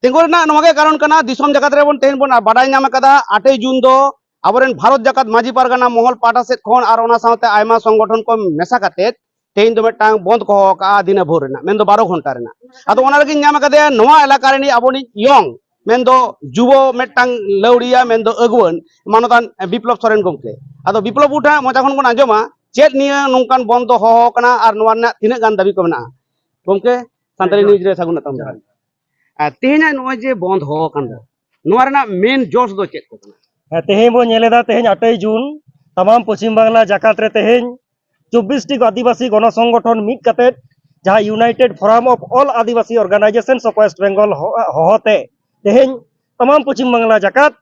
ᱛᱤᱸᱜᱩ ᱨᱮᱱᱟᱜ ᱱᱚᱣᱟ ᱜᱮ ᱠᱟᱨᱚᱱ ᱠᱟᱱᱟ, ᱫᱤᱥᱚᱢ ᱡᱟᱠᱟᱛ ᱨᱮᱵᱚᱱ ᱛᱮᱦᱮᱧ ᱵᱚᱱ ᱵᱟᱰᱟᱭ ᱧᱟᱢ ᱟᱠᱟᱫᱟ, ᱟᱴᱮᱭ ᱡᱩᱱ ᱫᱚ ᱟᱵᱚᱨᱮᱱ ᱵᱷᱟᱨᱚᱛ ᱡᱟᱠᱟᱛ ᱢᱟᱹᱡᱷᱤ ᱯᱟᱨᱜᱟᱱᱟ ᱢᱚᱦᱚᱞ ᱯᱟᱦᱴᱟ ᱥᱮᱫ ᱠᱷᱚᱱ ᱟᱨ ᱚᱱᱟ ᱥᱟᱶᱛᱮ ᱟᱭᱢᱟ ᱥᱚᱝᱜᱚᱴᱷᱚᱱ ᱠᱚ ᱢᱮᱥᱟ ᱠᱟᱛᱮᱫ ᱛᱮᱦᱮᱧ ᱫᱚ ᱢᱤᱫᱴᱟᱝ ᱵᱚᱱᱫ ᱠᱚ ᱦᱚᱦᱚ ᱟᱠᱟᱫᱼᱟ ᱫᱤᱱᱟᱹ ᱵᱷᱳᱨ ᱨᱮᱱᱟᱜ, ᱢᱮᱱᱫᱚ ᱵᱟᱨᱚ ᱜᱷᱚᱱᱴᱟ ᱨᱮᱱᱟᱜ᱾ ᱟᱫᱚ ᱚᱱᱟ ᱨᱮᱜᱮᱧ ᱧᱟᱢ ᱟᱠᱟᱫᱮᱭᱟ ᱱᱚᱣᱟ ᱮᱞᱟᱠᱟ ᱨᱤᱱᱤᱡ ᱟᱵᱚᱱᱤᱡ ᱭᱚᱝ, ᱢᱮᱱᱫᱚ ᱡᱩᱵᱚ ᱢᱤᱫᱴᱟᱝ ᱞᱟᱹᱣᱲᱤᱭᱟ, ᱢᱮᱱᱫᱚ ᱟᱹᱜᱩᱣᱟᱹᱱ ᱢᱟᱱᱚᱛᱟᱱ ᱵᱤᱯᱞᱚᱵ ᱥᱚᱨᱮᱱ ᱜᱚᱢᱠᱮ᱾ ᱟᱫᱚ ᱵᱤᱯᱞᱚᱵ ᱩᱴᱷᱟᱹ ᱢᱚᱪᱟ ᱠᱷᱚᱱ ᱵᱚᱱ ᱟᱸᱡᱚᱢᱟ ᱪᱮᱫ ᱱᱤᱭᱟᱹ ᱱᱚᱝᱠᱟᱱ ᱵᱚᱱᱫ ᱫᱚ ᱦᱚᱦᱚ ᱠᱟᱱᱟ ᱟᱨ ᱱᱚᱣᱟ ᱨᱮᱱᱟᱜ ᱛᱤᱱᱟᱹᱜ ᱜᱟᱱ ᱫᱟᱹᱵᱤ ᱠᱚ ᱢᱮᱱᱟᱜᱼᱟ᱾ ᱜᱚᱢᱠᱮ, ᱥᱟᱱᱛᱟᱲᱤ ᱱᱤᱭᱩᱡᱽ ᱨᱮ ᱥᱟᱹᱜᱩᱱ ᱟᱛᱟᱝ ᱫᱟᱨᱟᱢ᱾ ᱟᱨ ᱛᱮᱦᱮᱧᱟᱜ ᱱᱚᱜᱼᱚᱭ ᱡᱮ ᱵᱚᱱᱫ ᱦᱚᱦᱚ ᱟᱠᱟᱱ ᱫᱚ, ᱱᱚᱣᱟ ᱨᱮᱱᱟᱜ ᱢᱮᱱ ᱡᱚᱥ ᱫᱚ ᱪᱮᱫ ᱠᱚ ᱠᱟᱱᱟ? ᱦᱮᱸ, ᱛᱮᱦᱮᱧ ᱵᱚᱱ ᱧᱮᱞ ᱮᱫᱟ, ᱛᱮᱦᱮᱧ ᱟᱴᱮᱭ ᱡᱩᱱ, ᱛᱟᱢᱟᱢ ᱯᱚᱪᱷᱤᱢ ᱵᱟᱝᱞᱟ ᱡᱟᱠᱟᱛ ᱨᱮ ᱛᱮᱦᱮᱧ ᱪᱚᱵᱵᱤᱥ ᱴᱤ ᱟᱹᱫᱤᱵᱟᱹᱥᱤ ᱜᱚᱱᱚ ᱥᱚᱝᱜᱚᱴᱷᱚᱱ ᱢᱤᱫ ᱠᱟᱛᱮᱫ, ᱡᱟᱦᱟᱸ United Forum of All Adivasi Organizations of West Bengal ᱦᱚ-, ᱦᱚᱦᱚ ᱛᱮ ᱛᱮᱦᱮᱧ ᱛᱟᱢᱟᱢ ᱯᱚᱪᱷᱤᱢ ᱵᱟᱝᱞᱟ ᱡᱟᱠᱟᱛ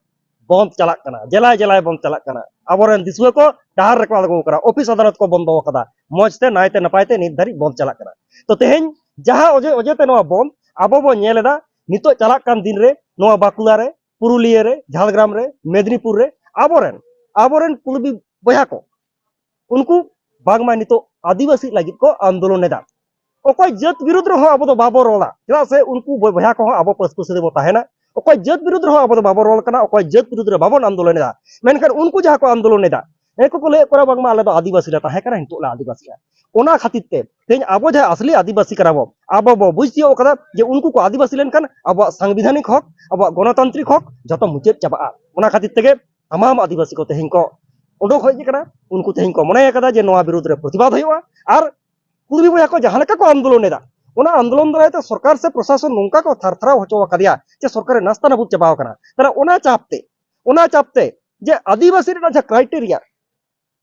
ᱵᱚᱱᱫ ᱪᱟᱞᱟᱜ ᱠᱟᱱᱟ, ᱡᱮᱞᱟᱭ ᱡᱮᱞᱟᱭ ᱵᱚᱱᱫ ᱪᱟᱞᱟᱜ ᱠᱟᱱᱟ᱾ ᱟᱵᱚᱨᱮᱱ ᱫᱤᱥᱩᱣᱟᱹ ᱠᱚ ᱰᱟᱦᱟᱨ ᱨᱮᱠᱚ ᱟᱬᱜᱚ ᱟᱠᱟᱱᱟ, ᱚᱯᱷᱤᱥ ᱟᱫᱟᱞᱚᱛ ᱠᱚ ᱵᱚᱱᱫᱚ ᱟᱠᱟᱫᱟ, ᱢᱚᱸᱡᱽ ᱛᱮ ᱱᱟᱭᱛᱮ ᱱᱟᱯᱟᱭ ᱛᱮ ᱱᱤᱛ ᱫᱷᱟᱹᱨᱤᱡ ᱵᱚᱱᱫ ᱪᱟᱞᱟᱜ ᱠᱟᱱᱟ᱾ ᱛᱚ ᱛᱮᱦᱮᱧ ᱡᱟᱦᱟᱸ ᱚᱡᱮ ᱚᱡᱮ ᱛᱮ ᱱᱚᱣᱟ ᱵᱚᱱᱫ ᱟᱵᱚ ᱵᱚ ᱧᱮᱞ ᱮᱫᱟ, ᱱᱤᱛᱚᱜ ᱪᱟᱞᱟᱜ ᱠᱟᱱ ᱫᱤᱱ ᱨᱮ ᱱᱚᱣᱟ ᱵᱟᱸᱠᱩᱲᱟ ᱨᱮ, ᱯᱩᱨᱩᱞᱤᱭᱟᱹ ᱨᱮ, ᱡᱷᱟᱲᱜᱨᱟᱢ ᱨᱮ, ᱢᱮᱫᱽᱱᱤᱯᱩᱨ ᱨᱮ ᱟᱵᱚᱨᱮᱱ, ᱟᱵᱚᱨᱮᱱ ᱠᱩᱲᱵᱤ ᱵᱚᱭᱦᱟ ᱠᱚ, ᱩᱱᱠᱩ ᱵᱟᱝᱢᱟ ᱱᱤᱛᱚᱜ ᱟᱹᱫᱤᱵᱟᱹᱥᱤ ᱞᱟᱹᱜᱤᱫ ᱠᱚ ᱟᱱᱫᱳᱞᱚᱱ ᱮᱫᱟ᱾ ᱚᱠᱚᱭ ᱡᱟᱹᱛ ᱵᱤᱨᱩᱫᱽ ᱨᱮᱦᱚᱸ ᱟᱵᱚ ᱫᱚ ᱵᱟᱵᱚ ᱨᱚᱲᱟ, ᱪᱮᱫᱟᱜ ᱥᱮ ᱩᱱᱠᱩ ᱵᱚᱭ-, ᱵᱚᱭᱦᱟ ᱠᱚᱦᱚᱸ ᱟᱵᱚ ᱯᱟᱹᱥᱯᱟᱹᱥᱤ ᱨᱮᱵᱚ ᱛᱟᱦᱮᱱᱟ᱾ ᱚᱠᱚᱭ ᱡᱟᱹᱛ ᱵᱤᱨᱩᱫᱽ ᱨᱮᱦᱚᱸ ᱟᱵᱚ ᱫᱚ ᱵᱟᱵᱚ ᱨᱚᱲ ᱠᱟᱱᱟ, ᱚᱠᱚᱭ ᱡᱟᱹᱛ ᱵᱤᱨᱩᱫᱽ ᱨᱮ ᱵᱟᱵᱚᱱ ᱟᱱᱫᱳᱞᱚᱱ ᱮᱫᱟ᱾ ᱢᱮᱱᱠᱷᱟᱱ ᱩᱱᱠᱩ ᱡᱟᱦᱟᱸ ᱠᱚ ᱟᱱᱫᱳᱞᱚᱱ ᱮᱫᱟ, ᱩᱱᱠᱩ ᱠᱚ ᱞᱟᱹᱭᱮᱫ ᱠᱚᱣᱟ ᱵᱟᱝᱢᱟ ᱟᱞᱮ ᱫᱚ ᱟᱹᱫᱤᱵᱟᱹᱥᱤ ᱞᱮ ᱛᱟᱦᱮᱸ ᱠᱟᱱᱟ, ᱱᱤᱛᱚᱜ ᱞᱮ ᱟᱹᱫᱤᱵᱟᱹᱥᱤᱜᱼᱟ᱾ ᱚᱱᱟ ᱠᱷᱟᱹᱛᱤᱨ ᱛᱮ ᱛᱮᱦᱮᱧ ᱟᱵᱚ ᱡᱟᱦᱟᱸ ᱟᱥᱞᱤ ᱟᱹᱫᱤᱵᱟᱹᱥᱤ ᱠᱟᱱᱟ ᱵᱚ, ᱟᱵᱚ ᱵᱚ ᱵᱩᱡᱽ ᱛᱤᱭᱳᱜ ᱠᱟᱫᱟ ᱡᱮ ᱩᱱᱠᱩ ᱠᱚ ᱟᱹᱫᱤᱵᱟᱹᱥᱤ ᱞᱮᱱᱠᱷᱟᱱ ᱟᱵᱚᱣᱟᱜ ᱥᱟᱝᱵᱤᱫᱷᱟᱱᱤᱠ ᱦᱚᱠ, ᱟᱵᱚᱣᱟᱜ ᱜᱚᱱᱚᱛᱟᱱᱛᱨᱤᱠ ᱦᱚᱠ ᱡᱷᱚᱛᱚ ᱢᱩᱪᱟᱹᱫ ᱪᱟᱵᱟᱜᱼᱟ᱾ ᱚᱱᱟ ᱠᱷᱟᱹᱛᱤᱨ ᱛᱮᱜᱮ ᱥᱟᱱᱟᱢ ᱟᱹᱫᱤᱵᱟᱹᱥᱤ ᱠᱚ ᱛᱮᱦᱮᱧ ᱠᱚ ᱩᱰᱩᱠ ᱦᱮᱡ ᱟᱠᱟᱱᱟ᱾ ᱩᱱᱠᱩ ᱛᱮᱦᱮᱧ ᱠᱚ ᱢᱚᱱᱮ ᱟᱠᱟᱫᱟ ᱡᱮ ᱱᱚᱣᱟ ᱵᱤᱨᱩᱫᱽ ᱨᱮ ᱯᱨᱚᱛᱤᱵᱟᱫ ᱦᱩᱭᱩᱜᱼᱟ᱾ ᱟᱨ ᱠᱩᱲᱢᱤ ᱵᱚᱭᱦᱟ ᱠᱚ ᱡᱟᱦᱟᱸ ᱞᱮᱠᱟ ᱠᱚ ᱟᱱᱫᱳᱞᱚᱱ ᱮᱫᱟ, ᱚᱱᱟ ᱟᱱᱫᱳᱞᱚᱱ ᱫᱟᱨᱟᱭ ᱛᱮ ᱥᱚᱨᱠᱟᱨ ᱥᱮ ᱯᱨᱚᱥᱟᱥᱚᱱ ᱱᱚᱝᱠᱟ ᱠᱚ ᱛᱷᱟᱨ ᱛᱷᱟᱨᱟᱣ ᱦᱚᱪᱚ ᱟᱠᱟᱫᱮᱭᱟ ᱡᱮ ᱥᱚᱨᱠᱟᱨ ᱨᱮ ᱱᱟᱥᱛᱟ ᱱᱟᱵᱩᱫ ᱪᱟᱵᱟᱣ ᱟᱠᱟᱱᱟ᱾ ᱛᱟᱦᱞᱮ ᱚᱱᱟ ᱪᱟᱯ ᱛᱮ, ᱚᱱᱟ ᱪᱟᱯ ᱛᱮ ᱡᱮ ᱟᱹᱫᱤᱵᱟᱹᱥᱤ ᱨᱮᱱᱟᱜ ᱡᱟᱦᱟᱸ ᱠᱨᱟᱭᱴᱮᱨᱤᱭᱟ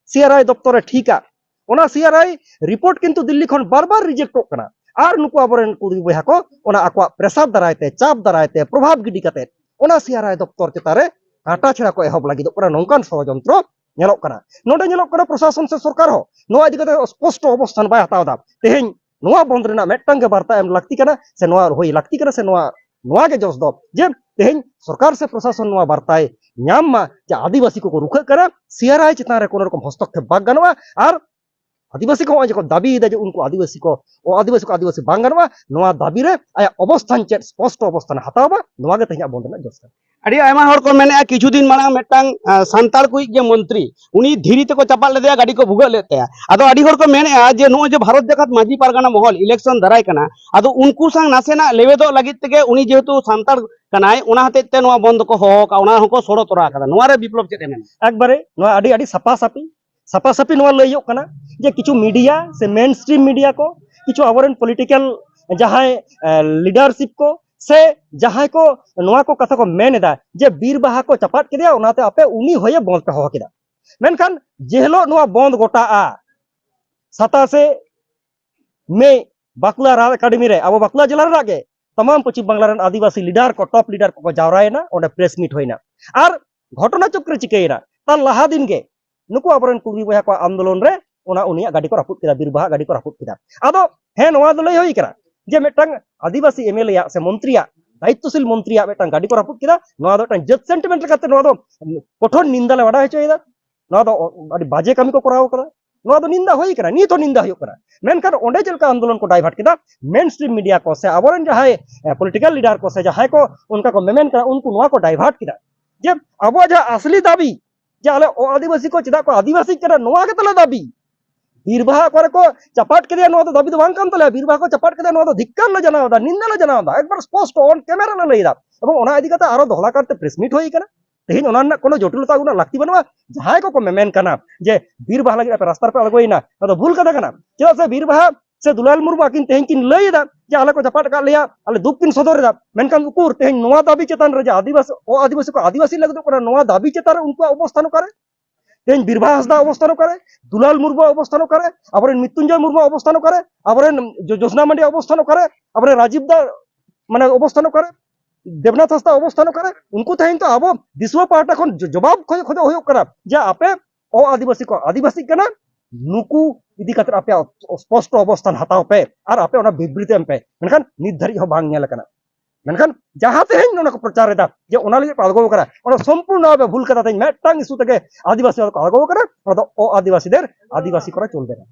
ᱥᱤᱟᱨᱟᱭ ᱫᱚᱯᱛᱚᱨ ᱮ ᱴᱷᱤᱠᱟ, ᱚᱱᱟ ᱥᱤᱟᱨᱟᱭ ᱨᱤᱯᱳᱨᱴ ᱠᱤᱱᱛᱩ ᱫᱤᱞᱞᱤ ᱠᱷᱚᱱ ᱵᱟᱨ ᱵᱟᱨ ᱨᱤᱡᱮᱠᱴᱚᱜ ᱠᱟᱱᱟ᱾ ᱟᱨ ᱱᱩᱠᱩ ᱟᱵᱚᱨᱮᱱ ᱠᱩᱲᱢᱤ ᱵᱚᱭᱦᱟ ᱠᱚ ᱚᱱᱟ ᱟᱠᱚᱣᱟᱜ ᱯᱨᱮᱥᱟᱨ ᱫᱟᱨᱟᱭ ᱛᱮ, ᱪᱟᱯ ᱫᱟᱨᱟᱭ ᱛᱮ, ᱯᱨᱚᱵᱷᱟᱵ ᱜᱤᱰᱤ ᱠᱟᱛᱮ ᱚᱱᱟ ᱥᱤᱟᱨᱟᱭ ᱫᱚᱯᱛᱚᱨ ᱪᱮᱛᱟᱱ ᱨᱮ ᱠᱟᱴᱟ ᱪᱷᱟᱲᱟ ᱠᱚ ᱮᱦᱚᱵ ᱞᱟᱹᱜᱤᱫᱚᱜ ᱠᱟᱱᱟ, ᱱᱚᱝᱠᱟᱱ ᱥᱚᱲᱚᱡᱚᱱᱛᱨᱚ ᱧᱮᱞᱚᱜ ᱠᱟᱱᱟ᱾ ᱱᱚᱰᱮ ᱧᱮᱞᱚᱜ ᱠᱟᱱᱟ ᱯᱨᱚᱥᱟᱥᱚᱱ ᱥᱮ ᱥᱚᱨᱠᱟᱨ ᱦᱚᱸ ᱱᱚᱣᱟ ᱤᱫᱤ ᱠᱟᱛᱮ ᱥᱯᱚᱥᱴᱚ ᱚᱵᱚᱥᱛᱷᱟᱱ ᱵᱟᱭ ᱦᱟᱛᱟᱣ ᱮᱫᱟ᱾ ᱛᱮᱦᱮᱧ ᱱᱚᱣᱟ ᱵᱚᱱᱫ ᱨᱮᱱᱟᱜ ᱢᱤᱫᱴᱟᱝ ᱜᱮ ᱵᱟᱨᱛᱟ ᱮᱢ ᱞᱟᱹᱠᱛᱤ ᱠᱟᱱᱟ, ᱥᱮ ᱱᱚᱣᱟ ᱦᱩᱭ ᱞᱟᱹᱠᱛᱤ ᱠᱟᱱᱟ, ᱥᱮ ᱱᱚᱣᱟ, ᱱᱚᱣᱟ ᱜᱮ ᱡᱚᱥ ᱫᱚ, ᱡᱮ ᱛᱮᱦᱮᱧ ᱥᱚᱨᱠᱟᱨ ᱥᱮ ᱯᱨᱚᱥᱟᱥᱚᱱ ᱱᱚᱣᱟ ᱵᱟᱨᱛᱟᱭ ᱧᱟᱢ ᱢᱟ ᱡᱮ ᱟᱹᱫᱤᱵᱟᱹᱥᱤ ᱠᱚᱠᱚ ᱨᱩᱠᱷᱟᱹᱜ ᱠᱟᱱᱟ, ᱥᱤᱟᱨᱟᱭ ᱪᱮᱛᱟᱱ ᱨᱮ ᱠᱳᱱᱳ ᱨᱚᱠᱚᱢ ᱦᱚᱥᱛᱚᱠᱠᱷᱮᱯ ᱵᱟᱝ ᱜᱟᱱᱚᱜᱼᱟ᱾ ᱟᱨ ᱟᱹᱫᱤᱵᱟᱹᱥᱤ ᱠᱚ ᱱᱚᱜᱼᱚᱭ ᱡᱮ ᱠᱚ ᱫᱟᱹᱵᱤᱭᱮᱫᱟ ᱡᱮ ᱩᱱᱠᱩ ᱟᱹᱫᱤᱵᱟᱹᱥᱤ ᱠᱚ, ᱚ, ᱟᱹᱫᱤᱵᱟᱹᱥᱤ ᱠᱚ ᱟᱹᱫᱤᱵᱟᱹᱥᱤ ᱵᱟᱝ ᱜᱟᱱᱚᱜᱼᱟ, ᱱᱚᱣᱟ ᱫᱟᱹᱵᱤ ᱨᱮ ᱟᱭᱟᱜ ᱚᱵᱚᱥᱛᱷᱟᱱ ᱪᱮᱫ, ᱥᱯᱚᱥᱴᱚ ᱚᱵᱚᱥᱛᱷᱟᱱ ᱦᱟᱛᱟᱣ ᱢᱟ, ᱱᱚᱣᱟ ᱜᱮ ᱛᱮᱦᱮᱧᱟᱜ ᱵᱚᱱᱫ ᱨᱮᱱᱟᱜ ᱡᱚᱥ ᱠᱟᱱᱟ᱾ ᱟᱹᱰᱤ ᱟᱭᱢᱟ ᱦᱚᱲ ᱠᱚ ᱢᱮᱱᱮᱫᱼᱟ, ᱠᱤᱪᱷᱩ ᱫᱤᱱ ᱢᱟᱲᱟᱝ ᱢᱤᱫᱴᱟᱝ, ᱟ, ᱥᱟᱱᱛᱟᱲ ᱠᱚᱭᱤᱡ ᱜᱮ ᱢᱚᱱᱛᱨᱤ, ᱩᱱᱤ ᱫᱷᱤᱨᱤ ᱛᱮᱠᱚ ᱪᱟᱯᱟᱫ ᱞᱮᱫᱮᱭᱟ, ᱜᱟᱹᱰᱤ ᱠᱚ ᱵᱷᱩᱜᱟᱹᱜ ᱞᱮᱫ ᱛᱟᱭᱟ᱾ ᱟᱫᱚ ᱟᱹᱰᱤ ᱦᱚᱲ ᱠᱚ ᱢᱮᱱᱮᱫᱼᱟ ᱡᱮ ᱱᱚᱜᱼᱚᱭ ᱡᱮ ᱵᱷᱟᱨᱚᱛ ᱡᱟᱠᱟᱛ ᱢᱟᱹᱡᱷᱤ ᱯᱟᱨᱜᱟᱱᱟ ᱢᱚᱦᱚᱞ ᱤᱞᱮᱠᱥᱚᱱ ᱫᱟᱨᱟᱭ ᱠᱟᱱᱟ, ᱟᱫᱚ ᱩᱱᱠᱩ ᱥᱟᱶ ᱱᱟᱥᱮᱱᱟᱜ ᱞᱮᱣᱮᱫᱚᱜ ᱞᱟᱹᱜᱤᱫ ᱛᱮᱜᱮ ᱩᱱᱤ ᱡᱮᱦᱮᱛᱩ ᱥᱟᱱᱛᱟᱲ ᱠᱟᱱᱟᱭ, ᱚᱱᱟ ᱦᱚᱛᱮᱡ ᱛᱮ ᱱᱚᱣᱟ ᱵᱚᱱᱫ ᱠᱚ ᱦᱚᱦᱚ ᱟᱠᱟᱫᱼᱟ, ᱚᱱᱟ ᱦᱚᱸᱠᱚ ᱥᱚᱲᱚ ᱛᱚᱨᱟ ᱟᱠᱟᱫᱟ᱾ ᱱᱚᱣᱟ ᱨᱮ ᱵᱤᱯᱞᱚᱵ ᱪᱮᱫ ᱮ ᱢᱮᱱᱟ? ᱮᱠᱵᱟᱨᱮ ᱱᱚᱣᱟ ᱟᱹᱰᱤ, ᱟᱹᱰᱤ ᱥᱟᱯᱷᱟ ᱥᱟᱹᱯᱷᱤ, ᱥᱟᱯᱷᱟ ᱥᱟᱹᱯᱷᱤ ᱱᱚᱣᱟ ᱞᱟᱹᱭᱚᱜ ᱠᱟᱱᱟ ᱡᱮ ᱠᱤᱪᱷᱩ ᱢᱤᱰᱤᱭᱟ ᱥᱮ ᱢᱮᱱ ᱥᱴᱨᱤᱢ ᱢᱤᱰᱤᱭᱟ ᱠᱚ, ᱠᱤᱪᱷᱩ ᱟᱵᱚᱨᱮᱱ ᱯᱚᱞᱤᱴᱤᱠᱟᱞ ᱡᱟᱦᱟᱸᱭ, ᱮ, ᱞᱤᱰᱟᱨᱥᱤᱯ ᱠᱚ ᱥᱮ ᱡᱟᱦᱟᱸᱭ ᱠᱚ ᱱᱚᱣᱟ ᱠᱚ ᱠᱟᱛᱷᱟ ᱠᱚ ᱢᱮᱱ ᱮᱫᱟ ᱡᱮ ᱵᱤᱨ ᱵᱟᱦᱟ ᱠᱚ ᱪᱟᱯᱟᱫ ᱠᱮᱫᱮᱭᱟ, ᱚᱱᱟᱛᱮ ᱟᱯᱮ ᱩᱱᱤ ᱦᱚᱭᱮ ᱵᱚᱱᱫ ᱯᱮ ᱦᱚᱦᱚ ᱠᱮᱫᱟ᱾ ᱢᱮᱱᱠᱷᱟᱱ ᱡᱮ ᱦᱤᱞᱳᱜ ᱱᱚᱣᱟ ᱵᱚᱱᱫ ᱜᱚᱴᱟᱜᱼᱟ, ᱥᱟᱛᱟᱥᱮ ᱢᱮ ᱵᱟᱸᱠᱩᱲᱟ ᱨᱟᱡᱽ ᱮᱠᱟᱰᱮᱢᱤ ᱨᱮ, ᱟᱵᱚ ᱵᱟᱸᱠᱩᱲᱟ ᱡᱮᱞᱟ ᱨᱮᱱᱟᱜ ᱜᱮ ᱛᱟᱢᱟᱢ ᱯᱚᱪᱷᱤᱢ ᱵᱟᱝᱞᱟ ᱨᱮᱱ ᱟᱹᱫᱤᱵᱟᱹᱥᱤ ᱞᱤᱰᱟᱨ ᱠᱚ, ᱴᱚᱯ ᱞᱤᱰᱟᱨ ᱠᱚᱠᱚ ᱡᱟᱣᱨᱟᱭᱮᱱᱟ, ᱚᱸᱰᱮ ᱯᱨᱮᱥ ᱢᱤᱴ ᱦᱩᱭᱱᱟ᱾ ᱟᱨ ᱜᱷᱚᱴᱚᱱᱟ ᱪᱚᱠᱨᱮ ᱪᱤᱠᱟᱹᱭᱮᱱᱟ? ᱛᱟᱨ ᱞᱟᱦᱟ ᱫᱤᱱ ᱜᱮ ᱱᱩᱠᱩ ᱟᱵᱚᱨᱮᱱ ᱠᱩᱲᱢᱤ ᱵᱚᱭᱦᱟ ᱠᱚᱣᱟᱜ ᱟᱱᱫᱳᱞᱚᱱ ᱨᱮ ᱚᱱᱟ ᱩᱱᱤᱭᱟᱜ ᱜᱟᱹᱰᱤ ᱠᱚ ᱨᱟᱹᱯᱩᱫ ᱠᱮᱫᱟ, ᱵᱤᱨ ᱵᱟᱦᱟ ᱜᱟᱹᱰᱤ ᱠᱚ ᱨᱟᱹᱯᱩᱫ ᱠᱮᱫᱟ᱾ ᱟᱫᱚ ᱦᱮᱸ, ᱱᱚᱣᱟ ᱫᱚ ᱞᱟᱹᱭ ᱦᱩᱭ ᱠᱟᱱᱟ ᱡᱮ ᱢᱤᱫᱴᱟᱝ ᱟᱹᱫᱤᱵᱟᱹᱥᱤ ᱮᱢᱮᱞᱮ ᱭᱟᱜ ᱥᱮ ᱢᱚᱱᱛᱨᱤᱭᱟᱜ, ᱫᱟᱭᱤᱛᱛᱚᱥᱤᱞ ᱢᱚᱱᱛᱨᱤᱭᱟᱜ ᱢᱤᱫᱴᱟᱝ ᱜᱟᱹᱰᱤ ᱠᱚ ᱨᱟᱹᱯᱩᱫ ᱠᱮᱫᱟ, ᱱᱚᱣᱟ ᱫᱚ ᱢᱤᱫᱴᱟᱝ ᱡᱟᱹᱛ ᱥᱮᱱᱴᱤᱢᱮᱱᱴ ᱞᱮᱠᱟᱛᱮ ᱱᱚᱣᱟ ᱫᱚ ᱠᱚᱴᱷᱳᱨ ᱱᱤᱱᱫᱟ ᱞᱮ ᱵᱟᱰᱟᱭ ᱦᱚᱪᱚᱭᱮᱫᱟ᱾ ᱱᱚᱣᱟ ᱫᱚ ᱟᱹᱰᱤ ᱵᱟᱡᱮ ᱠᱟᱹᱢᱤ ᱠᱚ ᱠᱚᱨᱟᱣ ᱠᱟᱫᱟ, ᱱᱚᱣᱟ ᱫᱚ ᱱᱤᱱᱫᱟ ᱦᱩᱭ ᱠᱟᱱᱟ, ᱱᱤᱛ ᱦᱚᱸ ᱱᱤᱱᱫᱟ ᱦᱩᱭᱩᱜ ᱠᱟᱱᱟ᱾ ᱢᱮᱱᱠᱷᱟᱱ ᱚᱸᱰᱮ ᱪᱮᱫ ᱞᱮᱠᱟ ᱟᱱᱫᱳᱞᱚᱱ ᱠᱚ ᱰᱟᱭᱵᱷᱟᱨᱴ ᱠᱮᱫᱟ, ᱢᱮᱱ ᱥᱴᱨᱤᱢ ᱢᱤᱰᱤᱭᱟ ᱠᱚ ᱥᱮ ᱟᱵᱚᱨᱮᱱ ᱡᱟᱦᱟᱸᱭ ᱯᱚᱞᱤᱴᱤᱠᱟᱞ ᱞᱤᱰᱟᱨ ᱠᱚ ᱥᱮ ᱡᱟᱦᱟᱸᱭ ᱠᱚ ᱚᱱᱠᱟ ᱠᱚ ᱢᱮᱢᱮᱱ ᱠᱟᱱᱟ, ᱩᱱᱠᱩ ᱱᱚᱣᱟ ᱠᱚ ᱰᱟᱭᱵᱷᱟᱨᱴ ᱠᱮᱫᱟ ᱡᱮ ᱟᱵᱚᱣᱟᱜ ᱡᱟᱦᱟᱸ ᱟᱥᱞᱤ ᱫᱟᱹᱵᱤ, ᱡᱮ ᱟᱞᱮ ᱚ ᱟᱹᱫᱤᱵᱟᱹᱥᱤ ᱠᱚ ᱪᱮᱫᱟᱜ ᱠᱚ ᱟᱹᱫᱤᱵᱟᱹᱥᱤᱜ ᱠᱟᱱᱟ, ᱱᱚᱣᱟ ᱜᱮ ᱛᱟᱞᱮ ᱫᱟᱹᱵᱤ᱾ ᱵᱤᱨ ᱵᱟᱦᱟ ᱠᱚᱨᱮ ᱠᱚ ᱪᱟᱯᱟᱫ ᱠᱮᱫᱮᱭᱟ, ᱱᱚᱣᱟ ᱫᱚ ᱫᱟᱹᱵᱤ ᱫᱚ ᱵᱟᱝ ᱠᱟᱱ ᱛᱟᱞᱮᱭᱟ᱾ ᱵᱤᱨ ᱵᱟᱦᱟ ᱠᱚ ᱪᱟᱯᱟᱫ ᱠᱮᱫᱮᱭᱟ, ᱱᱚᱣᱟ ᱫᱚ ᱫᱷᱤᱠᱠᱟᱨ ᱞᱮ ᱡᱟᱱᱟᱣ ᱮᱫᱟ, ᱱᱤᱱᱫᱟ ᱞᱮ ᱡᱟᱱᱟᱣ ᱮᱫᱟ, ᱮᱠᱵᱟᱨ ᱥᱯᱚᱥᱴᱚ ᱚᱱ ᱠᱮᱢᱮᱨᱟ ᱞᱮ ᱞᱟᱹᱭ ᱮᱫᱟ᱾ ᱮᱵᱚᱝ ᱚᱱᱟ ᱤᱫᱤ ᱠᱟᱛᱮ ᱟᱨᱚ ᱫᱚᱦᱲᱟ ᱠᱟᱨᱛᱮ ᱯᱨᱮᱥ ᱢᱤᱴ ᱦᱩᱭ ᱠᱟᱱᱟ᱾ ᱛᱮᱦᱮᱧ ᱚᱱᱟ ᱨᱮᱱᱟᱜ ᱠᱳᱱᱳ ᱡᱚᱴᱤᱞᱚᱛᱟ ᱩᱱᱟᱹᱜ ᱞᱟᱹᱠᱛᱤ ᱵᱟᱹᱱᱩᱜᱼᱟ᱾ ᱡᱟᱦᱟᱸᱭ ᱠᱚᱠᱚ ᱢᱮᱢᱮᱱ ᱠᱟᱱᱟ ᱡᱮ ᱵᱤᱨ ᱵᱟᱦᱟ ᱞᱟᱹᱜᱤᱫ ᱟᱯᱮ ᱨᱟᱥᱛᱟ ᱨᱮᱯᱮ ᱟᱬᱜᱚᱭᱮᱱᱟ, ᱱᱚᱣᱟ ᱫᱚ ᱵᱷᱩᱞ ᱠᱟᱛᱷᱟ ᱠᱟᱱᱟ᱾ ᱪᱮᱫᱟᱜ ᱥᱮ ᱵᱤᱨ ᱵᱟᱦᱟ ᱥᱮ ᱫᱩᱞᱟᱞ ᱢᱩᱨᱢᱩ ᱟᱹᱠᱤᱱ ᱛᱮᱦᱮᱧ ᱠᱤᱱ ᱞᱟᱹᱭ ᱮᱫᱟ ᱡᱮ ᱟᱞᱮ ᱠᱚ ᱪᱟᱯᱟᱫ ᱟᱠᱟᱫ ᱞᱮᱭᱟ, ᱟᱞᱮ ᱫᱩᱠ ᱠᱤᱱ ᱥᱚᱫᱚᱨ ᱮᱫᱟ, ᱢᱮᱱᱠᱷᱟᱱ ᱩᱠᱩᱨ ᱛᱮᱦᱮᱧ ᱱᱚᱣᱟ ᱫᱟᱹᱵᱤ ᱪᱮᱛᱟᱱ ᱨᱮ ᱡᱮ ᱟᱹᱫᱤᱵᱟᱹᱥᱤ, ᱚ ᱟᱹᱫᱤᱵᱟᱹᱥᱤ ᱠᱚ ᱟᱹᱫᱤᱵᱟᱹᱥᱤ ᱞᱟᱹᱜᱤᱫᱚᱜ ᱠᱟᱱᱟ, ᱱᱚᱣᱟ ᱫᱟᱹᱵᱤ ᱪᱮᱛᱟᱱ ᱨᱮ ᱩᱱᱠᱩᱣᱟᱜ ᱚᱵᱚᱥᱛᱷᱟᱱ ᱚᱠᱟᱨᱮ? ᱛᱮᱦᱮᱧ ᱵᱤᱨᱵᱟᱦᱟ ᱦᱟᱸᱥᱫᱟ ᱚᱵᱚᱥᱛᱷᱟᱱ ᱚᱠᱟᱨᱮ? ᱫᱩᱞᱟᱞ ᱢᱩᱨᱢᱩᱣᱟᱜ ᱚᱵᱚᱥᱛᱷᱟᱱ ᱚᱠᱟᱨᱮ? ᱟᱵᱚᱨᱮᱱ ᱢᱤᱛᱩᱧᱡᱚᱭ ᱢᱩᱨᱢᱩᱣᱟᱜ ᱚᱵᱚᱥᱛᱷᱟᱱ ᱚᱠᱟᱨᱮ? ᱟᱵᱚᱨᱮᱱ ᱡᱚ-, ᱡᱳᱥᱱᱟ ᱢᱟᱱᱰᱤᱭᱟᱜ ᱚᱵᱚᱥᱛᱷᱟᱱ ᱚᱠᱟᱨᱮ? ᱟᱵᱚᱨᱮᱱ ᱨᱟᱡᱤᱵ ᱫᱟ ᱢᱟᱱᱮ ᱚᱵᱚᱥᱛᱷᱟᱱ ᱚᱠᱟᱨᱮ? ᱫᱮᱵᱽᱱᱟᱛᱷ ᱦᱟᱸᱥᱫᱟ ᱚᱵᱚᱥᱛᱷᱟᱱ ᱚᱠᱟᱨᱮ? ᱩᱱᱠᱩ ᱛᱮᱦᱮᱧ ᱛᱚ ᱟᱵᱚ ᱫᱤᱥᱩᱣᱟᱹ ᱯᱟᱦᱴᱟ ᱠᱷᱚᱱ ᱡᱚ-, ᱡᱚᱵᱟᱵ ᱠᱷᱚᱡ-, ᱠᱷᱚᱡᱚᱜ ᱦᱩᱭᱩᱜ ᱠᱟᱱᱟ ᱡᱮ ᱟᱯᱮ ᱚ ᱟᱹᱫᱤᱵᱟᱹᱥᱤ ᱠᱚ ᱟᱹᱫᱤᱵᱟᱹᱥᱤᱜ ᱠᱟᱱᱟ, ᱱᱩᱠᱩ ᱤᱫᱤ ᱠᱟᱛᱮ ᱟᱯᱮᱭᱟᱜ ᱥᱯᱚᱥᱴᱚ ᱚᱵᱚᱥᱛᱷᱟᱱ ᱦᱟᱛᱟᱣ ᱯᱮ ᱟᱨ ᱟᱯᱮ ᱚᱱᱟ ᱵᱤᱵᱨᱤᱛᱤ ᱮᱢ ᱯᱮ᱾ ᱢᱮᱱᱠᱷᱟᱱ ᱱᱤᱛ ᱫᱷᱟᱹᱨᱤᱡ ᱦᱚᱸ ᱵᱟᱝ ᱧᱮᱞ ᱟᱠᱟᱱᱟ᱾ ᱢᱮᱱᱠᱷᱟᱱ ᱡᱟᱦᱟᱸ ᱛᱮᱦᱮᱧ ᱚᱱᱟ ᱠᱚ ᱯᱨᱚᱪᱟᱨ ᱮᱫᱟ ᱡᱮ ᱚᱱᱟ ᱞᱟᱹᱜᱤᱫ ᱯᱮ ᱟᱬᱜᱚ ᱟᱠᱟᱱᱟ, ᱚᱱᱟ ᱥᱚᱢᱯᱩᱨᱱᱚ ᱵᱷᱟᱵᱮ ᱵᱷᱩᱞ ᱠᱟᱛᱷᱟ᱾ ᱛᱮᱦᱮᱧ ᱢᱤᱫᱴᱟᱝ ᱤᱥᱩ ᱛᱮᱜᱮ ᱟᱹᱫᱤᱵᱟᱹᱥᱤ ᱦᱚᱲ ᱠᱚ ᱟᱬᱜᱚ ᱟᱠᱟᱱᱟ, ᱚᱱᱟ ᱫᱚ ᱚ ᱟᱹᱫᱤᱵᱟᱹᱥᱤ ᱫᱮᱨ ᱟᱹᱫᱤᱵᱟᱹᱥᱤ ᱠᱚᱨᱟ ᱪᱚᱞᱵᱮ ᱱᱟ᱾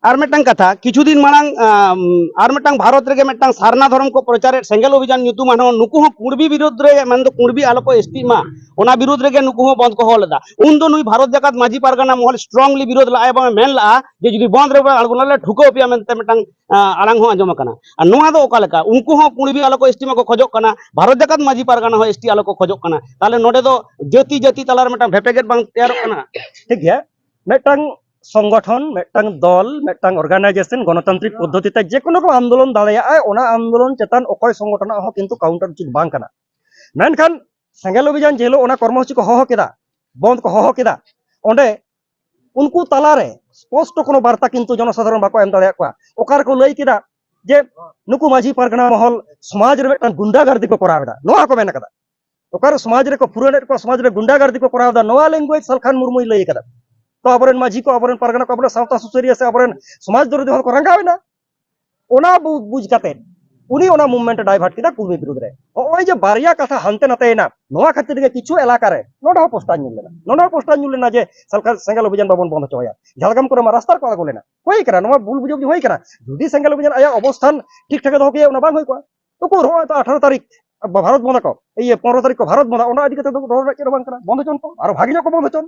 ᱟᱨ ᱢᱤᱫᱴᱟᱝ ᱠᱟᱛᱷᱟ, ᱠᱤᱪᱷᱩ ᱫᱤᱱ ᱢᱟᱲᱟᱝ, ᱟᱢ, ᱟᱨ ᱢᱤᱫᱴᱟᱝ ᱵᱷᱟᱨᱚᱛ ᱨᱮᱜᱮ ᱢᱤᱫᱴᱟᱝ ᱥᱟᱨᱱᱟ ᱫᱷᱚᱨᱚᱢ ᱠᱚ ᱯᱨᱚᱪᱟᱨᱮᱫ ᱥᱮᱸᱜᱮᱞ ᱚᱵᱷᱤᱡᱟᱱ ᱧᱩᱛᱩᱢᱟᱱ ᱦᱚᱸ, ᱱᱩᱠᱩ ᱦᱚᱸ ᱠᱩᱬᱵᱤ ᱵᱤᱨᱳᱫᱷ ᱨᱮ, ᱢᱮᱱᱫᱚ ᱠᱩᱬᱵᱤ ᱟᱞᱚ ᱠᱚ ᱮᱥᱴᱤᱜ ᱢᱟ, ᱚᱱᱟ ᱵᱤᱨᱳᱫᱷ ᱨᱮᱜᱮ ᱱᱩᱠᱩ ᱦᱚᱸ ᱵᱚᱱᱫᱷ ᱠᱚ ᱦᱚᱦᱚ ᱞᱮᱫᱟ᱾ ᱩᱱᱫᱚ ᱱᱩᱭ ᱵᱷᱟᱨᱚᱛ ᱡᱟᱠᱟᱛ ᱢᱟᱹᱡᱷᱤ ᱯᱟᱨᱜᱟᱱᱟ ᱢᱚᱦᱚᱞ ᱥᱴᱨᱚᱝᱞᱤ ᱵᱤᱨᱳᱫᱷ ᱞᱟᱜᱼᱟᱭ, ᱮᱵᱚᱝ ᱮ ᱢᱮᱱ ᱞᱟᱜᱼᱟ ᱡᱮ ᱡᱩᱫᱤ ᱵᱚᱱᱫᱷ ᱨᱮ ᱵᱟᱝ ᱟᱬᱜᱚᱱᱟ, ᱞᱮ ᱴᱷᱩᱠᱟᱹᱣ ᱯᱮᱭᱟ ᱢᱮᱱᱛᱮ ᱢᱤᱫᱴᱟᱝ, ᱟ, ᱟᱲᱟᱝ ᱦᱚᱸ ᱟᱸᱡᱚᱢ ᱟᱠᱟᱱᱟ᱾ ᱟᱨ ᱱᱚᱣᱟ ᱫᱚ ᱚᱠᱟ ᱞᱮᱠᱟ? ᱩᱱᱠᱩ ᱦᱚᱸ ᱠᱩᱬᱵᱤ ᱟᱞᱚ ᱠᱚ ᱮᱥᱴᱤ ᱢᱟᱠᱚ ᱠᱷᱚᱡᱚᱜ ᱠᱟᱱᱟ, ᱵᱷᱟᱨᱚᱛ ᱡᱟᱠᱟᱛ ᱢᱟᱹᱡᱷᱤ ᱯᱟᱨᱜᱟᱱᱟ ᱦᱚᱸ ᱮᱥᱴᱤ ᱟᱞᱚ ᱠᱚ ᱠᱷᱚᱡᱚᱜ ᱠᱟᱱᱟ᱾ ᱛᱟᱦᱞᱮ ᱱᱚᱰᱮ ᱫᱚ ᱡᱟᱹᱛᱤ ᱡᱟᱹᱛᱤ ᱛᱟᱞᱟᱨᱮ ᱢᱤᱫᱴᱟᱝ ᱵᱷᱮᱯᱮᱜᱮᱫ ᱵᱟᱝ ᱛᱮᱭᱟᱨᱚᱜ ᱠᱟᱱᱟ? ᱴᱷᱤᱠ ᱜᱮᱭᱟ, ᱢᱤᱫᱴᱟᱝ ᱥᱚᱝᱜᱚᱴᱷᱚᱱ, ᱢᱤᱫᱴᱟᱝ ᱫᱚᱞ, ᱢᱤᱫᱴᱟᱝ ᱚᱨᱜᱟᱱᱟᱭᱡᱮᱥᱚᱱ ᱜᱚᱱᱚᱛᱟᱱᱛᱨᱤᱠ ᱯᱚᱫᱽᱫᱷᱚᱛᱤ ᱛᱮ ᱡᱮ ᱠᱳᱱᱳ ᱠᱚ ᱟᱱᱫᱳᱞᱚᱱ ᱫᱟᱲᱮᱭᱟᱜᱼᱟ, ᱚᱱᱟ ᱟᱱᱫᱳᱞᱚᱱ ᱪᱮᱛᱟᱱ ᱚᱠᱚᱭ ᱥᱚᱝᱜᱚᱴᱷᱚᱱᱟᱜ ᱦᱚᱸ ᱠᱤᱱᱛᱩ ᱠᱟᱣᱩᱱᱴᱟᱨ ᱩᱪᱤᱛ ᱵᱟᱝ ᱠᱟᱱᱟ᱾ ᱢᱮᱱᱠᱷᱟᱱ ᱥᱮᱸᱜᱮᱞ ᱚᱵᱷᱤᱡᱟᱱ ᱡᱮ ᱦᱤᱞᱳᱜ ᱚᱱᱟ ᱠᱚᱨᱢᱚᱥᱩᱪᱤ ᱠᱚ ᱦᱚᱦᱚ ᱠᱮᱫᱟ, ᱵᱚᱱᱫ ᱠᱚ ᱦᱚᱦᱚ ᱠᱮᱫᱟ, ᱚᱸᱰᱮ ᱩᱱᱠᱩ ᱛᱟᱞᱟᱨᱮ ᱥᱯᱚᱥᱴᱚ ᱠᱳᱱᱳ ᱵᱟᱨᱛᱟ ᱠᱤᱱᱛᱩ ᱡᱚᱱᱚᱥᱟᱫᱷᱟᱨᱚᱱ ᱵᱟᱠᱚ ᱮᱢ ᱫᱟᱲᱮᱭᱟᱜ ᱠᱚᱣᱟ᱾ ᱚᱠᱟ ᱨᱮᱠᱚ ᱞᱟᱹᱭ ᱠᱮᱫᱟ ᱡᱮ ᱱᱩᱠᱩ ᱢᱟᱹᱡᱷᱤ ᱯᱟᱨᱜᱟᱱᱟ ᱢᱚᱦᱚᱞ ᱥᱚᱢᱟᱡᱽ ᱨᱮ ᱢᱤᱫᱴᱟᱝ ᱜᱩᱱᱰᱟᱜᱟᱨᱫᱤ ᱠᱚ ᱠᱚᱨᱟᱣ ᱮᱫᱟ, ᱱᱚᱣᱟ ᱦᱚᱸᱠᱚ ᱢᱮᱱ ᱠᱟᱫᱟ᱾ ᱚᱠᱟᱨᱮ ᱥᱚᱢᱟᱡᱽ ᱨᱮᱠᱚ ᱯᱷᱩᱨᱟᱹᱱᱮᱫ ᱠᱚᱣᱟ, ᱥᱚᱢᱟᱡᱽ ᱨᱮ ᱜᱩᱱᱰᱟᱜᱟᱨᱫᱤ ᱠᱚ ᱠᱚᱨᱟᱣ ᱮᱫᱟ, ᱱᱚᱣᱟ ᱞᱮᱝᱜᱩᱭᱮᱡᱽ ᱥᱟᱞᱠᱷᱟᱱ ᱢᱩᱨᱢᱩᱭ ᱞᱟᱹᱭ ᱠᱟᱫᱟ᱾ ᱛᱚ ᱟᱵᱚᱨᱮᱱ ᱢᱟᱹᱡᱷᱤ ᱠᱚ, ᱟᱵᱚᱨᱮᱱ ᱯᱟᱨᱜᱟᱱᱟ ᱠᱚ, ᱟᱵᱚᱨᱮᱱ ᱥᱟᱶᱛᱟ ᱥᱩᱥᱟᱹᱨᱤᱭᱟᱹ ᱥᱮ ᱟᱵᱚᱨᱮᱱ ᱥᱚᱢᱟᱡᱽ ᱫᱚᱨᱚᱫᱤ ᱦᱚᱲ ᱠᱚ ᱨᱟᱸᱜᱟᱣ ᱮᱱᱟ᱾ ᱚᱱᱟ ᱵᱩ-, ᱵᱩᱡᱽ ᱠᱟᱛᱮ ᱩᱱᱤ ᱚᱱᱟ ᱢᱩᱵᱷᱢᱮᱱᱴ ᱮ ᱰᱟᱭᱵᱷᱟᱨᱴ ᱠᱮᱫᱟ ᱠᱩᱲᱢᱤ ᱵᱤᱨᱩᱫᱽ ᱨᱮ᱾ ᱱᱚᱜᱼᱚᱭ ᱡᱮ ᱵᱟᱨᱭᱟ ᱠᱟᱛᱷᱟ ᱦᱟᱱᱛᱮ ᱱᱟᱛᱮᱭᱮᱱᱟ, ᱱᱚᱣᱟ ᱠᱷᱟᱹᱛᱤᱨ ᱜᱮ ᱠᱤᱪᱷᱩ ᱮᱞᱟᱠᱟ ᱨᱮ ᱱᱚᱰᱮ ᱦᱚᱸ ᱯᱳᱥᱴᱟᱨ ᱧᱩᱨ ᱞᱮᱱᱟ, ᱱᱚᱰᱮ ᱦᱚᱸ ᱯᱳᱥᱴᱟᱨ ᱧᱩᱨ ᱞᱮᱱᱟ ᱡᱮ ᱥᱟᱞᱠᱷᱟ-, ᱥᱮᱸᱜᱮᱞ ᱚᱵᱷᱤᱡᱟᱱ ᱵᱟᱵᱚᱱ ᱵᱚᱱᱫ ᱦᱚᱪᱚᱣᱟᱭᱟ, ᱡᱷᱟᱲᱜᱨᱟᱢ ᱠᱚᱨᱮ ᱢᱟ ᱨᱟᱥᱛᱟ ᱨᱮᱠᱚ ᱟᱬᱜᱚ ᱞᱮᱱᱟ᱾ ᱦᱩᱭ ᱠᱟᱱᱟ, ᱱᱚᱣᱟ ᱵᱷᱩᱞ ᱵᱩᱡᱷᱟᱹᱵᱩᱡᱷᱤ ᱦᱩᱭ ᱠᱟᱱᱟ᱾ ᱡᱩᱫᱤ ᱥᱮᱸᱜᱮᱞ ᱚᱵᱷᱤᱡᱟᱱ ᱟᱭᱟᱜ ᱚᱵᱚᱥᱛᱷᱟᱱ ᱴᱷᱤᱠ ᱴᱷᱟᱠ ᱮ ᱫᱚᱦᱚ ᱠᱮᱭᱟ, ᱚᱱᱟ ᱵᱟᱝ ᱦᱩᱭ ᱠᱚᱜᱼᱟ᱾ ᱩᱠᱩᱨ ᱦᱚᱸᱜᱼᱚᱭ ᱛᱚ ᱟᱴᱷᱟᱨᱚ ᱛᱟᱹᱨᱤᱠᱷ ᱵᱷᱟᱨᱚᱛ ᱵᱚᱸᱫ ᱟᱠᱚ, ᱤᱭᱟᱹ ᱯᱚᱱᱨᱚ ᱛᱟᱹᱨᱤᱠᱷ ᱠᱚ ᱵᱷᱟᱨᱚᱛ ᱵᱚᱸᱫᱟ, ᱚᱱᱟ ᱤᱫᱤ ᱠᱟᱛᱮ ᱫᱚ ᱨᱚᱲ ᱨᱮᱱᱟᱜ ᱪᱮᱫ ᱦᱚᱸ ᱵᱟᱝ ᱠᱟᱱᱟ᱾ ᱵᱚᱱᱫ ᱦᱚᱪᱚᱱ ᱠᱚ, ᱟᱨᱚ ᱵᱷᱟᱜᱮ ᱧᱚᱜ ᱠᱚ ᱵᱚᱱᱫ ᱦᱚᱪᱚᱱ,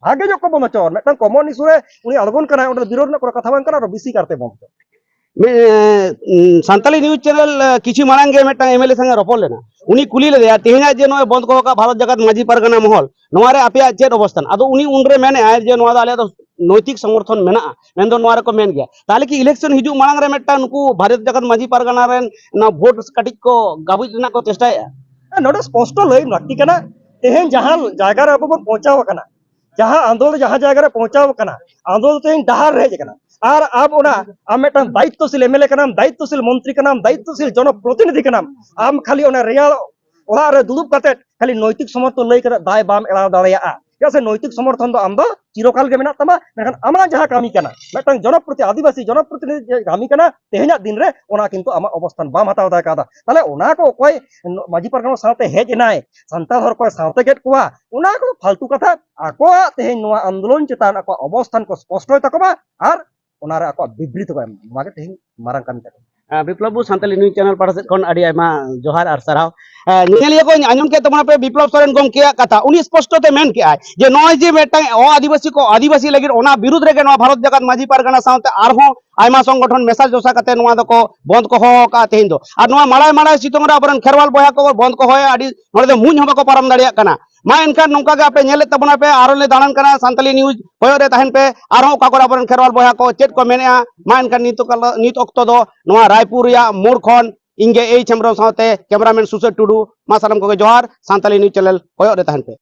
ᱵᱷᱟᱜᱮ ᱧᱚᱜ ᱠᱚ ᱵᱚᱱᱫ ᱦᱚᱪᱚᱱ᱾ ᱢᱤᱫᱴᱟᱝ ᱠᱚᱢᱚᱱ ᱤᱥᱩ ᱨᱮ ᱩᱱᱤ ᱟᱬᱜᱚᱱ ᱠᱟᱱᱟᱭ, ᱚᱸᱰᱮ ᱫᱚ ᱵᱤᱨᱳᱫᱷ ᱨᱮᱱᱟᱜ ᱠᱳᱱᱳ ᱠᱟᱛᱷᱟ ᱵᱟᱝ ᱠᱟᱱᱟ, ᱟᱨᱚ ᱵᱮᱥᱤ ᱠᱟᱨᱛᱮ ᱵᱚᱱᱫ ᱦᱚᱪᱚᱱ᱾ ᱢᱤ-, ᱮ, ᱩᱸ, ᱥᱟᱱᱛᱟᱞᱤ ᱱᱤᱭᱩᱡᱽ ᱪᱮᱱᱮᱞ, ᱮ, ᱠᱤᱪᱷᱩ ᱢᱟᱲᱟᱝ ᱜᱮ ᱢᱤᱫᱴᱟᱝ ᱮᱢ ᱮᱞ ᱮ ᱥᱚᱸᱜᱮ ᱨᱚᱯᱚᱲ ᱞᱮᱱᱟ᱾ ᱩᱱᱤ ᱠᱩᱞᱤ ᱞᱮᱫᱮᱭᱟ, "ᱛᱮᱦᱮᱧᱟᱜ ᱡᱮ ᱱᱚᱜᱼᱚᱭ ᱵᱚᱱᱫ ᱠᱚ ᱠᱟᱜ ᱵᱷᱟᱨᱚᱛ ᱡᱟᱠᱟᱛ ᱢᱟᱹᱡᱷᱤ ᱯᱟᱨᱜᱟᱱᱟ ᱢᱚᱦᱚᱞ, ᱱᱚᱣᱟ ᱨᱮ ᱟᱯᱮᱭᱟᱜ ᱪᱮᱫ ᱚᱵᱚᱥᱛᱷᱟᱱ?" ᱟᱫᱚ ᱩᱱᱤ ᱩᱱᱨᱮ ᱢᱮᱱᱮᱫᱼᱟᱭ ᱡᱮ ᱱᱚᱣᱟ ᱫᱚ ᱟᱞᱮᱭᱟᱜ ᱫᱚ ᱱᱳᱭᱛᱤᱠ ᱥᱚᱢᱚᱨᱛᱷᱚᱱ ᱢᱮᱱᱟᱜᱼᱟ, ᱢᱮᱱᱫᱚ ᱱᱚᱣᱟ ᱨᱮᱠᱚ ᱢᱮᱱ ᱜᱮᱭᱟ᱾ ᱛᱟᱦᱚᱞᱮ ᱠᱤ ᱤᱞᱮᱠᱥᱚᱱ ᱦᱤᱡᱩᱜ ᱢᱟᱲᱟᱝ ᱨᱮ ᱢᱤᱫᱴᱟᱝ ᱱᱩᱠᱩ ᱵᱷᱟᱨᱚᱛ ᱡᱟᱠᱟᱛ ᱢᱟᱹᱡᱷᱤ ᱯᱟᱨᱜᱟᱱᱟ ᱨᱮᱱ ᱱᱚᱣᱟ ᱵᱷᱳᱴ ᱠᱟᱹᱴᱤᱡ ᱠᱚ ᱜᱟᱵᱩᱡ ᱨᱮᱱᱟᱜ ᱠᱚ ᱪᱮᱥᱴᱟᱭᱮᱫᱼᱟ? ᱦᱮᱸ, ᱱᱚᱰᱮ ᱥᱯᱚᱥᱴᱚ ᱞᱟᱹᱭ ᱞᱟᱹᱠᱛᱤ ᱠᱟᱱᱟ, ᱛᱮᱦᱮᱧ ᱡᱟᱦᱟᱸ ᱡᱟᱭᱜᱟ ᱨᱮ ᱟᱵᱚ ᱵᱚᱱ ᱯᱳᱸᱣᱪᱷᱟᱣ ᱟᱠᱟᱱᱟ, ᱡᱟᱦᱟᱸ ᱟᱱᱫᱳᱞᱚᱱ ᱡᱟᱦᱟᱸ ᱡᱟᱭᱜᱟ ᱨᱮ ᱯᱳᱸᱣᱪᱷᱟᱣ ᱟᱠᱟᱱᱟ, ᱟᱱᱫᱳᱞᱚᱱ ᱛᱮᱦᱮᱧ ᱰᱟᱦᱟᱨ ᱨᱮ ᱦᱮᱡ ᱟᱠᱟᱱᱟ, ᱟᱨ ᱟᱢ ᱚᱱᱟ, ᱟᱢ ᱢᱤᱫᱴᱟᱝ ᱫᱟᱭᱤᱛᱛᱚᱥᱤᱞ ᱮᱢ ᱮᱞ ᱮ ᱠᱟᱱᱟᱢ, ᱫᱟᱭᱤᱛᱛᱚᱥᱤᱞ ᱢᱚᱱᱛᱨᱤ ᱠᱟᱱᱟᱢ, ᱫᱟᱭᱤᱛᱛᱚᱥᱤᱞ ᱡᱚᱱᱚᱯᱨᱚᱛᱤᱱᱤᱫᱷᱤ ᱠᱟᱱᱟᱢ, ᱟᱢ ᱠᱷᱟᱹᱞᱤ ᱚᱱᱟ ᱨᱮᱭᱟᱲ ᱚᱲᱟᱜ ᱨᱮ ᱫᱩᱲᱩᱵ ᱠᱟᱛᱮ ᱠᱷᱟᱹᱞᱤ ᱱᱳᱭᱛᱤᱠ ᱥᱚᱢᱚᱨᱛᱷᱚᱱ ᱞᱟᱹᱭ ᱠᱟᱛᱮ ᱫᱟᱭ ᱵᱟᱢ ᱮᱲᱟᱣ ᱫᱟᱲᱮᱭᱟᱜᱼᱟ᱾ ᱪᱮᱫᱟᱜ ᱥᱮ ᱱᱳᱭᱛᱤᱠ ᱥᱚᱢᱚᱨᱛᱷᱚᱱ ᱫᱚ ᱟᱢ ᱫᱚ ᱪᱤᱨᱚᱠᱟᱞ ᱜᱮ ᱢᱮᱱᱟᱜ ᱛᱟᱢᱟ, ᱢᱮᱱᱠᱷᱟᱱ ᱟᱢᱟᱜ ᱡᱟᱦᱟᱸ ᱠᱟᱹᱢᱤ ᱠᱟᱱᱟ, ᱢᱤᱫᱴᱟᱝ ᱡᱚᱱᱚᱯᱨᱚᱛᱤ-, ᱟᱹᱫᱤᱵᱟᱹᱥᱤ ᱡᱚᱱᱚᱯᱨᱚᱛᱤᱱᱤᱫᱷᱤ ᱡᱟᱦᱟᱸ ᱠᱟᱹᱢᱤ ᱠᱟᱱᱟ, ᱛᱮᱦᱮᱧᱟᱜ ᱫᱤᱱ ᱨᱮ ᱚᱱᱟ ᱠᱤᱱᱛᱩ ᱟᱢᱟᱜ ᱚᱵᱚᱥᱛᱷᱟᱱ ᱵᱟᱢ ᱦᱟᱛᱟᱣ ᱫᱟᱲᱮ ᱠᱟᱣᱫᱟ᱾ ᱛᱟᱦᱞᱮ ᱚᱱᱟ ᱠᱚ ᱚᱠᱚᱭ ᱢᱟᱹᱡᱷᱤ ᱯᱟᱨᱜᱟᱱᱟ ᱥᱟᱶᱛᱮ ᱦᱮᱡ ᱮᱱᱟᱭ, ᱥᱟᱱᱛᱟᱲ ᱦᱚᱲ ᱠᱚᱭ ᱥᱟᱶᱛᱮ ᱠᱮᱫ ᱠᱚᱣᱟ, ᱚᱱᱟ ᱠᱚᱫᱚ ᱯᱷᱟᱞᱛᱩ ᱠᱟᱛᱷᱟ᱾ ᱟᱠᱚᱣᱟᱜ ᱛᱮᱦᱮᱧ ᱱᱚᱣᱟ ᱟᱱᱫᱳᱞᱚᱱ ᱪᱮᱛᱟᱱ ᱟᱠᱚᱣᱟᱜ ᱚᱵᱚᱥᱛᱷᱟᱱ ᱠᱚ ᱥᱯᱚᱥᱴᱚᱭ ᱛᱟᱠᱚ ᱢᱟ ᱟᱨ ᱚᱱᱟᱨᱮ ᱟᱠᱚᱣᱟᱜ ᱵᱤᱵᱨᱤᱛᱤ ᱠᱚ ᱮᱢ ᱢᱟ᱾ ᱱᱚᱣᱟ ᱜᱮ ᱛᱮᱦᱮᱧ ᱢᱟᱨᱟᱝ ᱠᱟᱹᱢᱤ ᱛᱟᱠᱚ᱾ ᱟᱸ, ᱵᱤᱯᱞᱚᱵ ᱵᱟᱹᱵᱩ, ᱥᱟᱱᱛᱟᱞᱤ ᱱᱤᱭᱩᱡᱽ ᱪᱮᱱᱮᱞ ᱯᱟᱦᱴᱟ ᱥᱮᱫ ᱠᱷᱚᱱ ᱟᱹᱰᱤ ᱟᱭᱢᱟ ᱡᱚᱦᱟᱨ ᱟᱨ ᱥᱟᱨᱦᱟᱣ᱾ ᱟᱸ, ᱧᱮᱧᱮᱞᱤᱭᱟᱹ ᱠᱚ, ᱟᱸᱡᱚᱢ ᱠᱮᱫ ᱛᱟᱵᱚᱱᱟ ᱯᱮ ᱵᱤᱯᱞᱚᱵ ᱥᱚᱨᱮᱱ ᱜᱚᱢᱠᱮᱭᱟᱜ ᱠᱟᱛᱷᱟ᱾ ᱩᱱᱤ ᱥᱯᱚᱥᱴᱚ ᱛᱮ ᱢᱮᱱ ᱠᱮᱜᱼᱟᱭ ᱡᱮ ᱱᱚᱜᱼᱚᱭ ᱡᱮ ᱢᱤᱫᱴᱟᱝ ᱚ ᱟᱹᱫᱤᱵᱟᱹᱥᱤ ᱠᱚ ᱟᱹᱫᱤᱵᱟᱹᱥᱤ ᱞᱟᱹᱜᱤᱫ, ᱚᱱᱟ ᱵᱤᱨᱩᱫᱽ ᱨᱮᱜᱮ ᱱᱚᱣᱟ ᱵᱷᱟᱨᱚᱛ ᱡᱟᱠᱟᱛ ᱢᱟᱹᱡᱷᱤ ᱯᱟᱨᱜᱟᱱᱟ ᱥᱟᱶᱛᱮ ᱟᱨᱦᱚᱸ ᱟᱭᱢᱟ ᱥᱚᱝᱜᱚᱴᱷᱚᱱ ᱢᱮᱥᱟ ᱡᱚᱥᱟ ᱠᱟᱛᱮ ᱱᱚᱣᱟ ᱫᱚᱠᱚ ᱵᱚᱱᱫ ᱠᱚ ᱦᱚᱦᱚ ᱟᱠᱟᱫᱼᱟ ᱛᱮᱦᱮᱧ ᱫᱚ᱾ ᱟᱨ ᱱᱚᱣᱟ ᱢᱟᱲᱟᱭ ᱢᱟᱲᱟᱭ ᱥᱤᱛᱩᱝ ᱨᱮ ᱟᱵᱚᱨᱮᱱ ᱠᱷᱮᱨᱣᱟᱞ ᱵᱚᱭᱦᱟ ᱠᱚ ᱵᱚᱱᱫ ᱠᱚ ᱦᱚᱦᱚᱭᱟ, ᱟᱹᱰᱤ ᱱᱚᱰᱮ ᱫᱚ ᱢᱩᱸᱡ ᱦᱚᱸ ᱵᱟᱠᱚ ᱯᱟᱨᱚᱢ ᱫᱟᱲᱮᱭᱟᱜ ᱠᱟᱱᱟ᱾ ᱢᱟ ᱮᱱᱠᱷᱟᱱ ᱱᱚᱝᱠᱟ ᱜᱮ ᱟᱯᱮ ᱧᱮᱞᱮᱫ ᱛᱟᱵᱚᱱᱟ ᱯᱮ, ᱟᱨᱚ ᱞᱮ ᱫᱟᱬᱟᱱ ᱠᱟᱱᱟ ᱥᱟᱱᱛᱟᱞᱤ ᱱᱤᱭᱩᱡᱽ, ᱠᱚᱭᱚᱜ ᱨᱮ ᱛᱟᱦᱮᱱ ᱯᱮ, ᱟᱨᱦᱚᱸ ᱚᱠᱟ ᱠᱚᱨᱮ ᱟᱵᱚᱨᱮᱱ ᱠᱷᱮᱨᱣᱟᱞ ᱵᱚᱭᱦᱟ ᱠᱚ ᱪᱮᱫ ᱠᱚ ᱢᱮᱱᱮᱜᱼᱟ᱾ ᱢᱟ ᱮᱱᱠᱷᱟᱱ ᱱᱤᱛ ᱚᱠᱟ-, ᱱᱤᱛ ᱚᱠᱛᱚ ᱫᱚ ᱱᱚᱣᱟ ᱨᱟᱭᱯᱩᱨ ᱨᱮᱭᱟᱜ ᱢᱳᱲ ᱠᱷᱚᱱ ᱤᱧ ᱜᱮ ᱮᱭᱤᱪ ᱦᱮᱢᱵᱨᱚᱢ ᱥᱟᱶᱛᱮ ᱠᱮᱢᱮᱨᱟᱢᱮᱱ ᱥᱩᱥᱟᱹᱨ ᱴᱩᱰᱩ, ᱢᱟ ᱥᱟᱱᱟᱢ ᱠᱚᱜᱮ ᱡᱚᱦᱟᱨ, ᱥᱟᱱᱛᱟᱞᱤ ᱱᱤᱭᱩᱡᱽ ᱪᱮᱱᱮᱞ ᱠᱚᱭᱚᱜ ᱨᱮ ᱛᱟᱦᱮᱱ ᱯᱮ᱾